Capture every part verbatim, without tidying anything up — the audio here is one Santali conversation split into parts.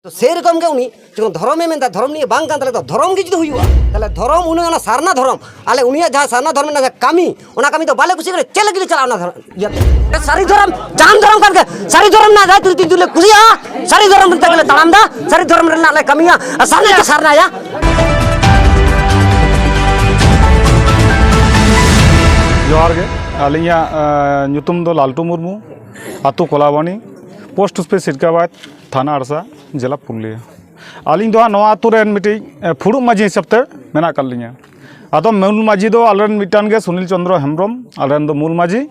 ᱛᱚ ᱥᱮᱨᱚᱠᱚᱢ ᱜᱮ ᱩᱱᱤ ᱡᱚᱠᱷᱚᱱ ᱫᱷᱚᱨᱚᱢᱮ ᱢᱮᱱᱫᱟ, ᱫᱷᱚᱨᱚᱢ ᱱᱤᱭᱮ ᱵᱟᱝ ᱠᱟᱱ ᱛᱟᱞᱮ ᱫᱚ, ᱫᱷᱚᱨᱚᱢ ᱜᱮ ᱡᱩᱫᱤ ᱦᱩᱭᱩᱜᱼᱟ, ᱛᱟᱦᱚᱞᱮ ᱫᱷᱚᱨᱚᱢ ᱩᱱᱟᱹᱜ ᱚᱱᱟ ᱥᱟᱨᱱᱟ ᱫᱷᱚᱨᱚᱢ, ᱟᱞᱮ ᱩᱱᱤᱭᱟᱜ ᱡᱟᱦᱟᱸ ᱥᱟᱨᱱᱟ ᱫᱷᱚᱨᱚᱢ ᱨᱮᱱᱟᱜ ᱡᱟᱦᱟᱸ ᱠᱟᱹᱢᱤ, ᱚᱱᱟ ᱠᱟᱹᱢᱤ ᱫᱚ ᱵᱟᱞᱮ ᱠᱩᱥᱤᱭᱟᱜ ᱠᱟᱱᱟ, ᱪᱮᱫ ᱞᱟᱹᱜᱤᱫ ᱞᱮ ᱪᱟᱞᱟᱜᱼᱟ ᱚᱱᱟ ᱫᱷᱚᱨᱚᱢ ᱤᱭᱟᱹᱛᱮ? ᱥᱟᱹᱨᱤ ᱫᱷᱚᱨᱚᱢ, ᱡᱟᱦᱟᱱ ᱫᱷᱚᱨᱚᱢ ᱠᱟᱱ ᱜᱮ, ᱥᱟᱹᱨᱤ ᱫᱷᱚᱨᱚᱢ ᱨᱮᱱᱟᱜ ᱨᱟᱡᱽᱱᱤᱛᱤ ᱡᱩᱫᱤ ᱞᱮ ᱠᱩᱥᱤᱭᱟᱜᱼᱟ, ᱥᱟᱹᱨᱤ ᱫᱷᱚᱨᱚᱢ ᱨᱮᱱᱟᱜ ᱜᱮᱞᱮ ᱛᱟᱲᱟᱢ ᱮᱫᱟ, ᱥᱟᱹᱨᱤ ᱫᱷᱚᱨᱚᱢ ᱨᱮᱱᱟᱜ ᱞᱮ ᱠᱟᱹᱢᱤᱭᱟ, ᱟᱨ ᱥᱟᱨᱱᱟ ᱪᱮᱫ ᱥᱟᱨᱱᱟᱭᱟ? ᱡᱚᱦᱟᱨ ᱜᱮ, ᱟᱹᱞᱤᱧᱟᱜ, ᱮᱸ, ᱧᱩᱛᱩᱢ ᱫᱚ ᱞᱟᱞᱴᱩ ᱢᱩᱨᱢᱩ, ᱟᱹᱛᱩ ᱠᱚᱞᱟᱵᱟᱱᱤ, ᱯᱳᱥᱴ ᱚᱯᱷᱤᱥ ᱥᱤᱨᱠᱟᱵᱟᱫᱽ, ᱛᱷᱟᱱᱟ ᱟᱲᱥᱟ, ᱡᱮᱞᱟ ᱯᱩᱨᱩᱞᱤᱭᱟᱹ᱾ ᱟᱹᱞᱤᱧ ᱫᱚ ᱦᱟᱸᱜ ᱱᱚᱣᱟ ᱟᱹᱛᱩ ᱨᱮᱱ ᱢᱤᱫᱴᱤᱡ, ᱮ, ᱯᱷᱩᱲᱩᱜ ᱢᱟᱹᱡᱷᱤ ᱦᱤᱥᱟᱹᱵ ᱛᱮ ᱢᱮᱱᱟᱜ ᱟᱠᱟᱫ ᱞᱤᱧᱟ᱾ ᱟᱫᱚ ᱢᱩᱞ ᱢᱟᱹᱡᱷᱤ ᱫᱚ ᱟᱞᱮᱨᱮᱱ ᱢᱤᱫᱴᱟᱝ ᱜᱮ ᱥᱩᱱᱤᱞ ᱪᱚᱸᱫᱽᱨᱚ ᱦᱮᱢᱵᱨᱚᱢ, ᱟᱞᱮᱨᱮᱱ ᱫᱚ ᱢᱩᱞ ᱢᱟᱹᱡᱷᱤ᱾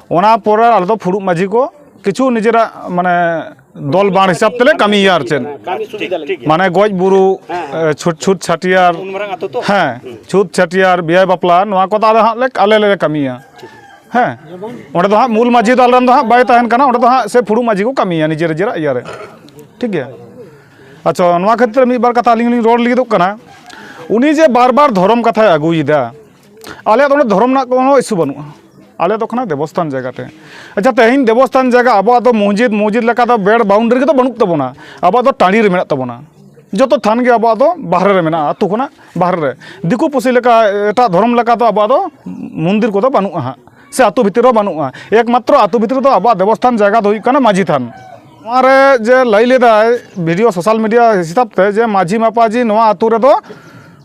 ᱚᱱᱟ ᱯᱚᱨᱮ ᱟᱞᱮ ᱫᱚ ᱯᱷᱩᱲᱩᱜ ᱢᱟᱹᱡᱷᱤ ᱠᱚ ᱠᱤᱪᱷᱩ ᱱᱤᱡᱮᱨᱟᱜ ᱢᱟᱱᱮ ᱫᱚᱞ ᱵᱟᱲ ᱦᱤᱥᱟᱹᱵ ᱛᱮᱞᱮ ᱠᱟᱹᱢᱤᱭᱟ ᱟᱨ ᱪᱮᱫ᱾ ᱠᱟᱹᱢᱤ ᱥᱩᱵᱤᱫᱷᱟ ᱞᱟᱹᱜᱤᱫ᱾ ᱢᱟᱱᱮ ᱜᱚᱡ ᱵᱩᱨᱩ, ᱦᱮᱸ, ᱦᱮᱸ᱾ ᱮ, ᱪᱷᱩᱛ, ᱪᱷᱩᱛ ᱪᱷᱟᱹᱴᱭᱟᱹᱨ, ᱩᱱ ᱢᱟᱨᱟᱝ ᱟᱹᱛᱩ ᱛᱚ᱾ ᱦᱮᱸ, ᱦᱩᱸ᱾ ᱪᱷᱩᱛ ᱪᱷᱟᱹᱴᱭᱟᱹᱨ, ᱵᱤᱦᱟᱹ ᱵᱟᱯᱞᱟ, ᱱᱚᱣᱟ ᱠᱚᱫᱚ ᱟᱞᱮ ᱦᱟᱸᱜ ᱞᱮ, ᱟᱞᱮ ᱞᱮ ᱠᱟᱹᱢᱤᱭᱟ᱾ ᱦᱮᱸ, ᱚᱸᱰᱮ ᱫᱚ ᱦᱟᱸᱜ ᱢᱩᱞ ᱢᱟᱹᱡᱷᱤ ᱫᱚ ᱟᱞᱮᱨᱮᱱ ᱫᱚ ᱦᱟᱸᱜ ᱵᱟᱭ ᱛᱟᱦᱮᱱ ᱠᱟᱱᱟ, ᱚᱸᱰᱮ ᱫᱚ ᱦᱟᱸᱜ ᱥᱮ ᱯᱷᱩᱲᱩᱜ ᱢᱟᱹᱡᱷᱤ ᱠᱚ ᱠᱟᱹᱢᱤᱭᱟ ᱱᱤᱡᱮᱨ ᱱᱤᱡᱮᱨᱟᱜ ᱤᱭᱟᱹ ᱨᱮ᱾ ᱴᱷᱤᱠ ᱜᱮᱭᱟ? ᱟᱪᱪᱷᱟ, ᱱᱚᱣᱟ ᱠᱷᱟᱹᱛᱤᱨ ᱢᱤᱫ ᱵᱟᱨ ᱠᱟᱛᱷᱟ ᱟᱹᱞᱤᱧ ᱞᱤᱧ ᱨᱚᱲ ᱞᱟᱹᱜᱤᱫᱚᱜ ᱠᱟᱱᱟ᱾ ᱩᱱᱤ ᱡᱮ ᱵᱟᱨ ᱵᱟᱨ ᱫᱷᱚᱨᱚᱢ ᱠᱟᱛᱷᱟᱭ ᱟᱹᱜᱩᱭᱮᱫᱟ, ᱟᱞᱮᱭᱟᱜ ᱫᱚ ᱚᱸᱰᱮ ᱫᱷᱚᱨᱚᱢ ᱨᱮᱱᱟᱜ ᱠᱳᱱᱳ ᱤᱥᱩ ᱵᱟᱹᱱᱩᱜᱼᱟ᱾ ᱟᱞᱮ ᱫᱚ ᱠᱟᱱᱟ ᱫᱮᱵᱚᱥᱛᱷᱟᱱ ᱡᱟᱭᱜᱟ ᱛᱮ᱾ ᱟᱪᱪᱷᱟ, ᱛᱮᱦᱮᱧ ᱫᱮᱵᱚᱥᱛᱷᱟᱱ ᱡᱟᱭᱜᱟ ᱟᱵᱚᱣᱟᱜ ᱫᱚ ᱢᱚᱥᱡᱤᱫ, ᱢᱚᱥᱡᱤᱫ ᱞᱮᱠᱟ ᱫᱚ ᱵᱮᱲ ᱵᱟᱣᱩᱱᱰᱟᱨᱤ ᱠᱚᱫᱚ ᱵᱟᱹᱱᱩᱜ ᱛᱟᱵᱚᱱᱟ᱾ ᱟᱵᱚᱣᱟᱜ ᱫᱚ ᱴᱟᱺᱰᱤ ᱨᱮ ᱢᱮᱱᱟᱜ ᱛᱟᱵᱚᱱᱟ᱾ ᱡᱚᱛᱚ ᱛᱷᱟᱱ ᱜᱮ ᱟᱵᱚᱣᱟᱜ ᱫᱚ ᱵᱟᱦᱨᱮ ᱨᱮ ᱢᱮᱱᱟᱜᱼᱟ, ᱟᱹᱛᱩ ᱠᱷᱚᱱᱟᱜ ᱵᱟᱦᱨᱮ ᱨᱮ᱾ ᱫᱤᱠᱩ ᱯᱩᱥᱤ ᱞᱮᱠᱟ, ᱮᱴᱟᱜ ᱫᱷᱚᱨᱚᱢ ᱞᱮᱠᱟ ᱫᱚ ᱟᱵᱚᱣᱟᱜ ᱫᱚ ᱢᱚᱱᱫᱤᱨ ᱠᱚᱫᱚ ᱵᱟᱹᱱᱩᱜᱼᱟ ᱦᱟᱸᱜ, ᱥᱮ ᱟᱹᱛᱩ ᱵᱷᱤᱛᱤᱨ ᱨᱮᱦᱚᱸ ᱵᱟᱹᱱᱩᱜᱼᱟ᱾ ᱮᱠᱢᱟᱛᱨᱚ ᱟᱹᱛᱩ ᱵᱷᱤᱛᱤᱨ ᱨᱮᱫᱚ ᱟᱵᱚᱣᱟᱜ ᱫᱮᱵᱚᱥᱛᱷᱟᱱ ᱡᱟᱭᱜᱟ ᱫᱚ ᱦᱩᱭᱩᱜ ᱠᱟᱱᱟ ᱢᱟᱹᱡᱷᱤ ᱛᱷᱟᱱ᱾ ᱱᱚᱣᱟ ᱨᱮ ᱡᱮ ᱞᱟᱹᱭ ᱞᱮᱫᱟᱭ ᱵᱷᱤᱰᱤᱭᱳ ᱥᱳᱥᱟᱞ ᱢᱤᱰᱤᱭᱟ ᱦᱤᱥᱟᱹᱵ ᱛᱮ ᱡᱮ ᱢᱟᱹᱡᱷᱤ ᱢᱟᱯᱟᱡᱷᱤ ᱱᱚᱣᱟ ᱟᱹᱛᱩ ᱨᱮᱫᱚ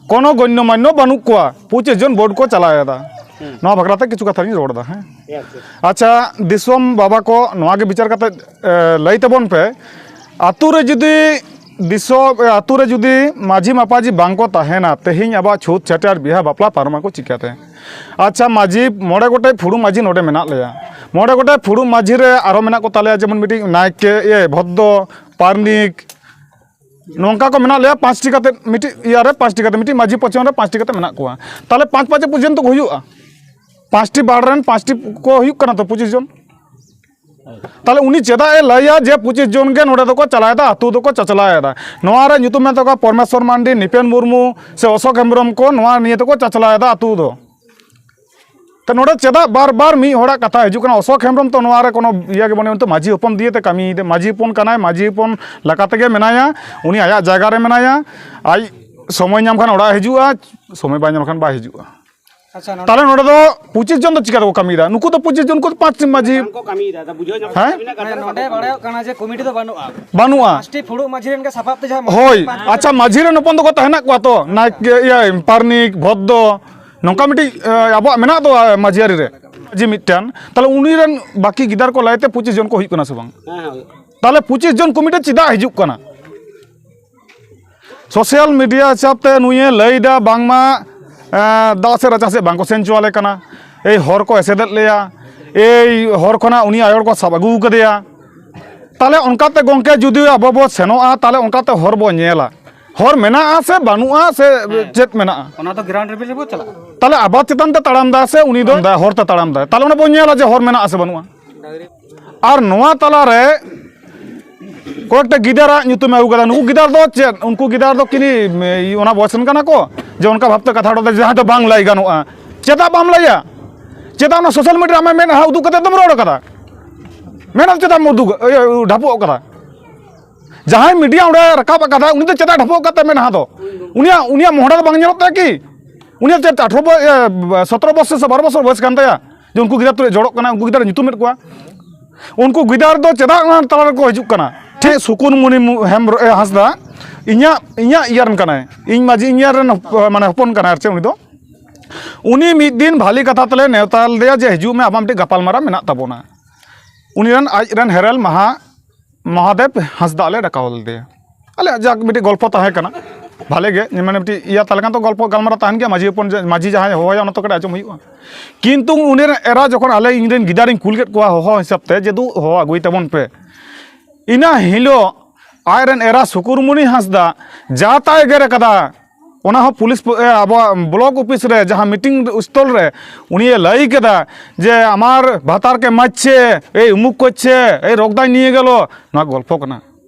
ᱠᱳᱱᱳ ᱜᱚᱱᱱᱚ ᱢᱟᱱᱱᱚ ᱵᱟᱹᱱᱩᱜ ᱠᱚᱣᱟ, ᱯᱚᱸᱪᱤᱥ ᱡᱚᱱ ᱵᱳᱨᱰ ᱠᱚ ᱪᱟᱞᱟᱣ ᱮᱫᱟ᱾ ᱦᱩᱸ᱾ ᱱᱚᱣᱟ ᱵᱟᱠᱷᱨᱟ ᱛᱮ ᱠᱤᱪᱷᱩ ᱠᱟᱛᱷᱟ ᱞᱤᱧ ᱨᱚᱲ ᱮᱫᱟ, ᱦᱮᱸ᱾ ᱦᱮᱸ, ᱟᱪᱪᱷᱟ᱾ ᱟᱪᱪᱷᱟ, ᱫᱤᱥᱚᱢ ᱵᱟᱵᱟ ᱠᱚ, ᱱᱚᱣᱟ ᱜᱮ ᱵᱤᱪᱟᱹᱨ ᱠᱟᱛᱮ, ᱮ, ᱞᱟᱹᱭ ᱛᱟᱵᱚᱱ ᱯᱮ, ᱟᱹᱛᱩ ᱨᱮ ᱡᱩᱫᱤ ᱫᱤᱥᱚᱢ, ᱮ, ᱟᱹᱛᱩ ᱨᱮ ᱡᱩᱫᱤ ᱢᱟᱹᱡᱷᱤ ᱢᱟᱯᱟᱡᱷᱤ ᱵᱟᱝ ᱠᱚ ᱛᱟᱦᱮᱱᱟ, ᱛᱮᱦᱮᱧ ᱟᱵᱚᱣᱟᱜ ᱪᱷᱩᱛ ᱪᱷᱟᱹᱴᱭᱟᱹᱨ ᱵᱤᱦᱟ ᱵᱟᱯᱞᱟ ᱯᱟᱨᱚᱢᱟᱠᱚ ᱪᱤᱠᱟᱹᱛᱮ? ᱟᱪᱪᱷᱟ, ᱢᱟᱹᱡᱷᱤ, ᱢᱚᱬᱮ ᱜᱚᱴᱮᱡ ᱯᱷᱩᱲᱩᱜ ᱢᱟᱹᱡᱷᱤ ᱱᱚᱰᱮ ᱢᱮᱱᱟᱜ ᱞᱮᱭᱟ᱾ ᱢᱚᱬᱮ ᱜᱚᱴᱮᱡ ᱯᱷᱩᱲᱩᱜ ᱢᱟᱹᱡᱷᱤ ᱨᱮ ᱟᱨᱚ ᱢᱮᱱᱟᱜ ᱠᱚ ᱛᱟᱞᱮᱭᱟ, ᱡᱮᱢᱚᱱ ᱢᱤᱫᱴᱤᱡ ᱱᱟᱭᱠᱮ, ᱤᱭᱟᱹ, ᱵᱷᱚᱫᱽᱫᱚ, ᱯᱟᱨᱱᱤᱠ, ᱱᱚᱝᱠᱟ ᱠᱚ ᱢᱮᱱᱟᱜ ᱞᱮᱭᱟ ᱯᱟᱸᱪᱴᱤ ᱠᱟᱛᱮ, ᱢᱤᱫᱴᱤᱡ ᱤᱭᱟᱹ ᱨᱮ ᱯᱟᱸᱪᱴᱤ ᱠᱟᱛᱮ, ᱢᱤᱫᱴᱤᱡ ᱢᱟᱹᱡᱷᱤ ᱯᱚᱪᱷᱚᱱ ᱨᱮ ᱯᱟᱸᱪᱴᱤ ᱠᱟᱛᱮ ᱢᱮᱱᱟᱜ ᱠᱚᱣᱟ᱾ ᱛᱟᱦᱚᱞᱮ ᱯᱟᱸᱪ ᱯᱟᱸᱪᱮ ᱯᱚᱨᱡᱚᱱᱛᱚ ᱠᱚ ᱦᱩᱭᱩᱜᱼᱟ, ᱯᱟᱸᱪᱴᱤ ᱵᱟᱲ ᱨᱮᱱ ᱯᱟᱸᱪᱴᱤ ᱠᱚ ᱦᱩᱭᱩᱜ ᱠᱟᱱᱟ ᱛᱚ ᱯᱚᱸᱪᱤᱥ ᱡᱚᱱ᱾ ᱛᱟᱦᱚᱞᱮ ᱩᱱᱤ ᱪᱮᱫᱟᱜ ᱮ ᱞᱟᱹᱭᱟ ᱡᱮ ᱯᱚᱸᱪᱤᱥ ᱡᱚᱱ ᱜᱮ ᱱᱚᱰᱮ ᱫᱚᱠᱚ ᱪᱟᱞᱟᱣᱮᱫᱟ, ᱟᱹᱛᱩ ᱫᱚᱠᱚ ᱪᱟᱪᱞᱟᱣᱮᱫᱟ? ᱱᱚᱣᱟ ᱨᱮ ᱧᱩᱛᱩᱢ ᱢᱮᱱᱟᱜ ᱛᱟᱠᱚᱣᱟ ᱯᱚᱨᱢᱮᱥᱣᱚᱨ ᱢᱟᱱᱰᱤ, ᱱᱤᱯᱮᱱ ᱢᱩᱨᱢᱩ ᱥᱮ ᱚᱥᱳᱠ ᱦᱮᱢᱵᱨᱚᱢ ᱠᱚ, ᱱᱚᱣᱟ ᱱᱤᱭᱮ ᱛᱮᱠᱚ ᱪᱟᱪᱞᱟᱣᱮᱫᱟ ᱟᱹᱛᱩ ᱫᱚ᱾ ᱛᱚ ᱱᱚᱰᱮ ᱪᱮᱫᱟᱜ ᱵᱟᱨ ᱵᱟᱨ ᱢᱤᱫ ᱦᱚᱲᱟᱜ ᱠᱟᱛᱷᱟ ᱦᱤᱡᱩᱜ ᱠᱟᱱᱟ? ᱚᱥᱳᱠ ᱦᱮᱢᱵᱨᱚᱢ ᱛᱚ ᱱᱚᱣᱟ ᱨᱮ ᱠᱳᱱᱳ ᱤᱭᱟᱹ ᱜᱮ ᱵᱟᱹᱱᱩᱜ, ᱩᱱᱤ ᱛᱚ ᱢᱟᱹᱡᱷᱤ ᱦᱚᱯᱚᱱ ᱫᱤᱭᱮ ᱛᱮ ᱠᱟᱹᱢᱤᱭᱮᱫᱟ, ᱢᱟᱹᱡᱷᱤ ᱦᱚᱯᱚᱱ ᱠᱟᱱᱟᱭ, ᱢᱟᱹᱡᱷᱤ ᱦᱚᱯᱚᱱ ᱞᱮᱠᱟ ᱛᱮᱜᱮ ᱢᱮᱱᱟᱭᱟ, ᱩᱱᱤ ᱟᱭᱟᱜ ᱡᱟᱭᱜᱟ ᱨᱮ ᱢᱮᱱᱟᱭᱟ, ᱟᱡ ᱥᱚᱢᱚᱭ ᱧᱟᱢ ᱠᱷᱟᱱ ᱚᱲᱟᱜ ᱦᱤᱡᱩᱜᱼᱟ, ᱥᱚᱢᱚᱭ ᱵᱟᱭ ᱧᱟᱢ ᱠᱷᱟᱱ ᱵᱟᱭ ᱦᱤᱡᱩᱜᱼᱟ᱾ ᱟᱪᱪᱷᱟ, ᱱᱚᱰᱮ ᱛᱟᱦᱚᱞᱮ ᱱᱚᱰᱮ ᱫᱚ ᱯᱚᱸᱪᱤᱥ ᱡᱚᱱ ᱫᱚ ᱪᱤᱠᱟ ᱛᱮᱠᱚ ᱠᱟᱹᱢᱤᱭᱮᱫᱟ? ᱱᱩᱠᱩ ᱫᱚ ᱯᱚᱸᱪᱤᱥ ᱡᱚᱱ, ᱩᱱᱠᱩ ᱫᱚ ᱯᱟᱸᱪ ᱢᱟᱹᱡᱷᱤ᱾ ᱵᱟᱝ ᱠᱚ ᱠᱟᱹᱢᱤᱭᱮᱫᱟ, ᱫᱟ ᱵᱩᱡᱷᱟᱹᱣ ᱧᱟᱢ ᱦᱮᱸ? ᱠᱟᱱᱟ, ᱢᱮᱱᱟᱜ ᱠᱟᱫᱟ, ᱦᱮᱸ, ᱱᱚᱰᱮ ᱵᱟᱲᱟᱭᱚᱜ ᱠᱟᱱᱟ ᱡᱮ ᱠᱚᱢᱤᱴᱤ ᱫᱚ ᱵᱟᱹᱱᱩᱜᱼᱟ᱾ ᱵᱟᱹᱱᱩᱜᱼᱟ᱾ ᱯᱟᱸᱪᱴᱤ ᱯᱷᱩᱲᱩᱜ ᱢᱟᱹᱡᱷᱤ ᱨᱮᱱ ᱜᱮ ᱥᱟᱯᱟᱵ ᱛᱮ ᱡᱟᱦᱟᱸ ᱢᱟᱹᱡᱷᱤ ᱦᱳᱭ, ᱯᱟᱸᱪ ᱟᱪᱪᱷᱟ, ᱢᱟᱹᱡᱷᱤ ᱨᱮᱱ ᱦᱚᱯᱚᱱ ᱫᱚᱠᱚ ᱛᱟᱦᱮᱱᱟ ᱠᱚᱣᱟ ᱛᱚ, ᱱᱟᱭᱠᱮ, ᱤᱭᱟᱹ, ᱯᱟᱨᱱᱤᱠ, ᱵᱷᱚᱫᱽᱫᱚ, ᱱᱚᱝᱠᱟ ᱢᱤᱫᱴᱤᱡ, ᱮ, ᱟᱵᱚᱣᱟᱜ ᱢᱮᱱᱟᱜ ᱫᱚ, ᱮ, ᱢᱟᱹᱡᱷᱤ ᱟᱹᱨᱤ ᱨᱮ, ᱢᱟᱹᱡᱷᱤ ᱢᱤᱫᱴᱮᱱ᱾ ᱛᱟᱦᱚᱞᱮ ᱩᱱᱤ ᱨᱮᱱ ᱵᱟᱹᱠᱤ ᱜᱤᱫᱟᱹᱨ ᱠᱚ ᱞᱟᱹᱭᱛᱮ ᱯᱚᱸᱪᱤᱥ ᱡᱚᱱ ᱠᱚ ᱦᱩᱭᱩᱜ ᱠᱟᱱᱟ ᱥᱮ ᱵᱟᱝ? ᱦᱮᱸ, ᱦᱮᱸ, ᱦᱩᱭᱩᱜ ᱠᱟᱱᱟ᱾ ᱛᱟᱦᱚᱞᱮ ᱯᱚᱸᱪᱤᱥ ᱡᱚᱱ ᱠᱚᱢᱤᱴᱤ ᱪᱮᱫᱟᱜ ᱦᱤᱡᱩᱜ ᱠᱟᱱᱟ? ᱥᱳᱥᱟᱞ ᱢᱤᱰᱤᱭᱟ ᱦᱤᱥᱟᱹᱵ ᱛᱮ ᱱᱩᱭᱮ ᱞᱟᱹᱭᱫᱟ ᱵᱟᱝᱢᱟ, ᱮᱸ, ᱫᱟᱜ ᱥᱮᱫ ᱨᱟᱪᱟ ᱥᱮᱫ ᱵᱟᱝᱠᱚ ᱥᱮᱱ ᱦᱚᱪᱚᱣᱟᱞᱮ ᱠᱟᱱᱟ, ᱮᱭ ᱦᱚᱨ ᱠᱚ ᱮᱥᱮᱫᱮᱫ ᱞᱮᱭᱟ, ᱮᱭ ᱦᱚᱨ ᱠᱷᱚᱱᱟᱜ ᱩᱱᱤ ᱟᱭᱳ ᱦᱚᱲ ᱠᱚ ᱥᱟᱵ ᱟᱹᱜᱩ ᱠᱟᱫᱮᱭᱟ᱾ ᱛᱟᱦᱞᱮ ᱚᱱᱠᱟᱛᱮ ᱜᱚᱢᱠᱮ ᱡᱩᱫᱤ ᱟᱵᱚ ᱵᱚ ᱥᱮᱱᱚᱜᱼᱟ, ᱛᱟᱦᱞᱮ ᱚᱱᱠᱟᱛᱮ ᱦᱚᱨ ᱵᱚ ᱧᱮᱞᱟ, ᱦᱚᱨ ᱢᱮᱱᱟᱜᱼᱟ ᱥᱮ ᱵᱟᱹᱱᱩᱜᱼᱟ ᱥᱮ ᱦᱮᱸ᱾ ᱪᱮᱫ ᱢᱮᱱᱟᱜᱼᱟ? ᱚᱱᱟ ᱫᱚ ᱜᱨᱟᱣᱩᱱᱰ ᱞᱮᱵᱮᱞ ᱨᱮᱵᱚ ᱪᱟᱞᱟᱜᱼᱟ᱾ ᱛᱟᱦᱞᱮ ᱟᱵᱟᱫ ᱪᱮᱛᱟᱱ ᱛᱮ ᱛᱟᱲᱟᱢ ᱫᱟ ᱥᱮ ᱩᱱᱤ ᱫᱚ ᱦᱚᱨ ᱛᱮ ᱛᱟᱲᱟᱢ ᱫᱟᱭ, ᱛᱟᱦᱞᱮ ᱚᱱᱟ ᱵᱚ ᱧᱮᱞᱟ ᱡᱮ ᱦᱚᱨ ᱢᱮᱱᱟᱜᱼᱟ ᱥᱮ ᱵᱟᱹᱱᱩᱜᱼᱟ᱾ ᱟᱨ ᱱᱚᱣᱟ ᱛᱟᱞᱟᱨᱮ ᱠᱚᱭᱮᱠᱴᱟ ᱜᱤᱫᱟᱹᱨᱟᱜ ᱧᱩᱛᱩᱢᱮ ᱟᱹᱜᱩ ᱠᱟᱫᱟ᱾ ᱱᱩᱠᱩ ᱜᱤᱫᱟᱹᱨ ᱫᱚ ᱪᱮᱫ? ᱩᱱᱠᱩ ᱜᱤᱫᱟᱹᱨ ᱫᱚ ᱠᱤᱱᱤ, ᱚᱱᱟ ᱵᱚᱭᱮᱥ ᱨᱮᱱ ᱠᱟᱱᱟ ᱠᱚ ᱡᱮ ᱚᱱᱠᱟ ᱵᱷᱟᱵᱛᱮ ᱠᱟᱛᱷᱟ ᱨᱚᱲ ᱫᱟ, ᱡᱟᱦᱟᱸ ᱫᱚ ᱵᱟᱝ ᱞᱟᱹᱭ ᱜᱟᱱᱚᱜᱼᱟ᱾ ᱪᱮᱫᱟᱜ ᱵᱟᱢ ᱞᱟᱹᱭᱟ? ᱪᱮᱫᱟᱜ ᱚᱱᱟ ᱥᱳᱥᱟᱞ ᱢᱤᱰᱤᱭᱟ ᱨᱮ ᱟᱢᱟᱜ ᱢᱮᱫᱦᱟ ᱩᱫᱩᱜ ᱠᱟᱛᱮ ᱫᱚᱢ ᱨᱚᱲ ᱠᱟᱫᱟ? ᱢᱮᱫᱦᱟ ᱪᱮᱫᱟᱜ ᱮᱢ ᱩᱫᱩᱜ, ᱤᱭᱟᱹ, ᱰᱷᱟᱯᱚᱜ ᱠᱟᱫᱟ? ᱡᱟᱦᱟᱸᱭ ᱢᱤᱰᱤᱭᱟ ᱚᱸᱰᱮ ᱨᱟᱠᱟᱵ ᱠᱟᱫᱟ, ᱩᱱᱤ ᱫᱚ ᱪᱮᱫᱟᱜ ᱰᱷᱟᱯᱚᱜ ᱠᱟᱫ ᱛᱟᱭᱟ ᱢᱮᱫᱦᱟ ᱫᱚ? ᱩᱱᱤᱭᱟᱜ, ᱩᱱᱤᱭᱟᱜ ᱢᱚᱦᱰᱟ ᱫᱚ ᱵᱟᱝ ᱧᱮᱞᱚᱜ ᱛᱟᱭᱟ ᱠᱤ? ᱩᱱᱤᱭᱟᱜ ᱪᱮᱫ ᱟᱴᱷᱨᱚ ᱵᱚ-, ᱤᱭᱟᱹ, ᱥᱚᱛᱨᱚ ᱵᱚᱪᱷᱚᱨ ᱥᱮ ᱵᱟᱨᱚ ᱵᱚᱪᱷᱚᱨ ᱵᱚᱭᱮᱥ ᱠᱟᱱ ᱛᱟᱭᱟ? ᱡᱮ ᱩᱱᱠᱩ ᱜᱤᱫᱟᱹᱨ ᱛᱩᱞᱩᱡ ᱡᱚᱲᱚᱜ ᱠᱟᱱᱟ, ᱩᱱᱠᱩ ᱜᱤᱫᱟᱹᱨ ᱧᱩᱛᱩᱢᱮᱫ ᱠᱚᱣᱟ᱾ ᱩᱱᱠᱩ ᱜᱤᱫᱟᱹᱨ ᱫᱚ ᱪᱮᱫᱟᱜ ᱚᱱᱟ ᱛᱟᱞᱟ ᱨᱮᱠᱚ ᱦᱤᱡᱩᱜ ᱠᱟᱱᱟ? ᱴᱷᱤᱠ ᱥᱩᱠᱩᱱᱢᱩᱱᱤ ᱢᱩ-, ᱦᱮᱢᱵᱨᱚ-, ᱮ, ᱦᱟᱸᱥᱫᱟ ᱤᱧᱟᱹᱜ, ᱤᱧᱟᱹᱜ ᱤᱭᱟᱹ ᱨᱮᱱ ᱠᱟᱱᱟᱭ, ᱤᱧ ᱢᱟᱹᱡᱷᱤ ᱤᱧ ᱤᱭᱟᱹ ᱨᱮᱱ ᱦᱚᱯ-, ᱢᱟᱱᱮ ᱦᱚᱯᱚᱱ ᱠᱟᱱᱟᱭ ᱟᱨ ᱪᱮᱫ ᱩᱱᱤ ᱫᱚ᱾ ᱩᱱᱤ ᱢᱤᱫ ᱫᱤᱱ ᱵᱷᱟᱞᱤ ᱠᱟᱛᱷᱟ ᱛᱮᱞᱮ ᱱᱮᱣᱛᱟ ᱞᱮᱫᱮᱭᱟ ᱡᱮ ᱦᱤᱡᱩᱜ ᱢᱮ, ᱟᱵᱚᱣᱟᱜ ᱢᱤᱫᱴᱮᱱ ᱜᱟᱯᱟᱞᱢᱟᱨᱟᱣ ᱢᱮᱱᱟᱜ ᱛᱟᱵᱚᱱᱟ᱾ ᱩᱱᱤ ᱨᱮᱱ ᱟᱡ ᱨᱮᱱ ᱦᱮᱨᱮᱞ ᱢᱟᱦᱟ ᱢᱚᱦᱟᱫᱮᱵ ᱦᱟᱸᱥᱫᱟ ᱞᱮ ᱰᱟᱠᱟᱣ ᱞᱮᱫᱮᱭᱟ᱾ ᱟᱞᱮᱭᱟᱜ ᱡᱟᱠ ᱢᱤᱫᱴᱤᱡ ᱜᱚᱞᱯᱚ ᱛᱟᱦᱮᱸ ᱠᱟᱱᱟ, ᱵᱷᱟᱞᱮ ᱜᱮ, ᱢᱟᱱᱮ ᱢᱤᱫᱴᱤᱡ ᱤᱭᱟᱹ ᱛᱟᱦᱮᱸ ᱞᱮᱱᱠᱷᱟᱱ ᱛᱚ ᱜᱚᱞᱯᱚ ᱜᱟᱞᱢᱟᱨᱟᱣ ᱛᱟᱦᱮᱱ ᱜᱮᱭᱟ, ᱢᱟᱹᱡᱷᱤ ᱦᱚᱯᱚᱱ ᱡᱮ, ᱢᱟᱹᱡᱷᱤ ᱡᱟᱦᱟᱸᱭ ᱦᱚᱦᱚᱭᱟ ᱚᱱᱟ ᱛᱚ ᱠᱟᱹᱴᱤᱡ ᱟᱸᱡᱚᱢ ᱦᱩᱭᱩᱜᱼᱟ᱾ ᱠᱤᱱᱛᱩ ᱩᱱᱤ ᱨᱮᱱ ᱮᱨᱟ ᱡᱚᱠᱷᱚᱱ ᱟᱞᱮ, ᱤᱧ ᱨᱮᱱ ᱜᱤᱫᱟᱹᱨᱤᱧ ᱠᱩᱞ ᱠᱮᱫ ᱠᱚᱣᱟ ᱦᱚᱦᱚ ᱦᱤᱥᱟᱹᱵ ᱛᱮ, ᱡᱮ ᱫᱩ ᱦᱚᱦᱚ ᱟᱹᱜᱩᱭ ᱛᱟᱵᱚᱱ ᱯᱮ, ᱤᱱᱟᱹ ᱦᱤᱞᱳᱜ ᱟᱡ ᱨᱮᱱ ᱮᱨᱟ ᱥᱩᱠᱩᱨᱢᱩᱱᱤ ᱦᱟᱸᱥᱫᱟ ᱡᱟ ᱛᱟᱭ ᱮᱜᱮᱨ ᱠᱟᱫᱟ, ᱚᱱᱟ ᱦᱚᱸ ᱯᱩᱞᱤᱥ ᱯᱚ-, ᱮ, ᱟᱵᱚᱣᱟᱜ ᱵᱞᱚᱠ ᱚᱯᱷᱤᱥ ᱨᱮ ᱡᱟᱦᱟᱸ ᱢᱤᱴᱤᱝ ᱥᱛᱷᱚᱞ ᱨᱮ ᱩᱱᱤᱭ ᱞᱟᱹᱭ ᱠᱮᱫᱟ ᱡᱮ, "ᱟᱢᱟᱨ ᱵᱷᱟᱛᱟᱨ ᱠᱮ ᱢᱟᱨᱪᱷᱮ, ᱮᱭ ᱩᱢᱩᱠ ᱠᱚᱨᱪᱷᱮ, ᱮᱭ ᱨᱚᱜᱽᱫᱟᱭ ᱱᱤᱭᱮ ᱜᱮᱞᱚ", ᱱᱚᱣᱟ ᱜᱚᱞᱯᱷᱚ ᱠᱟᱱᱟ᱾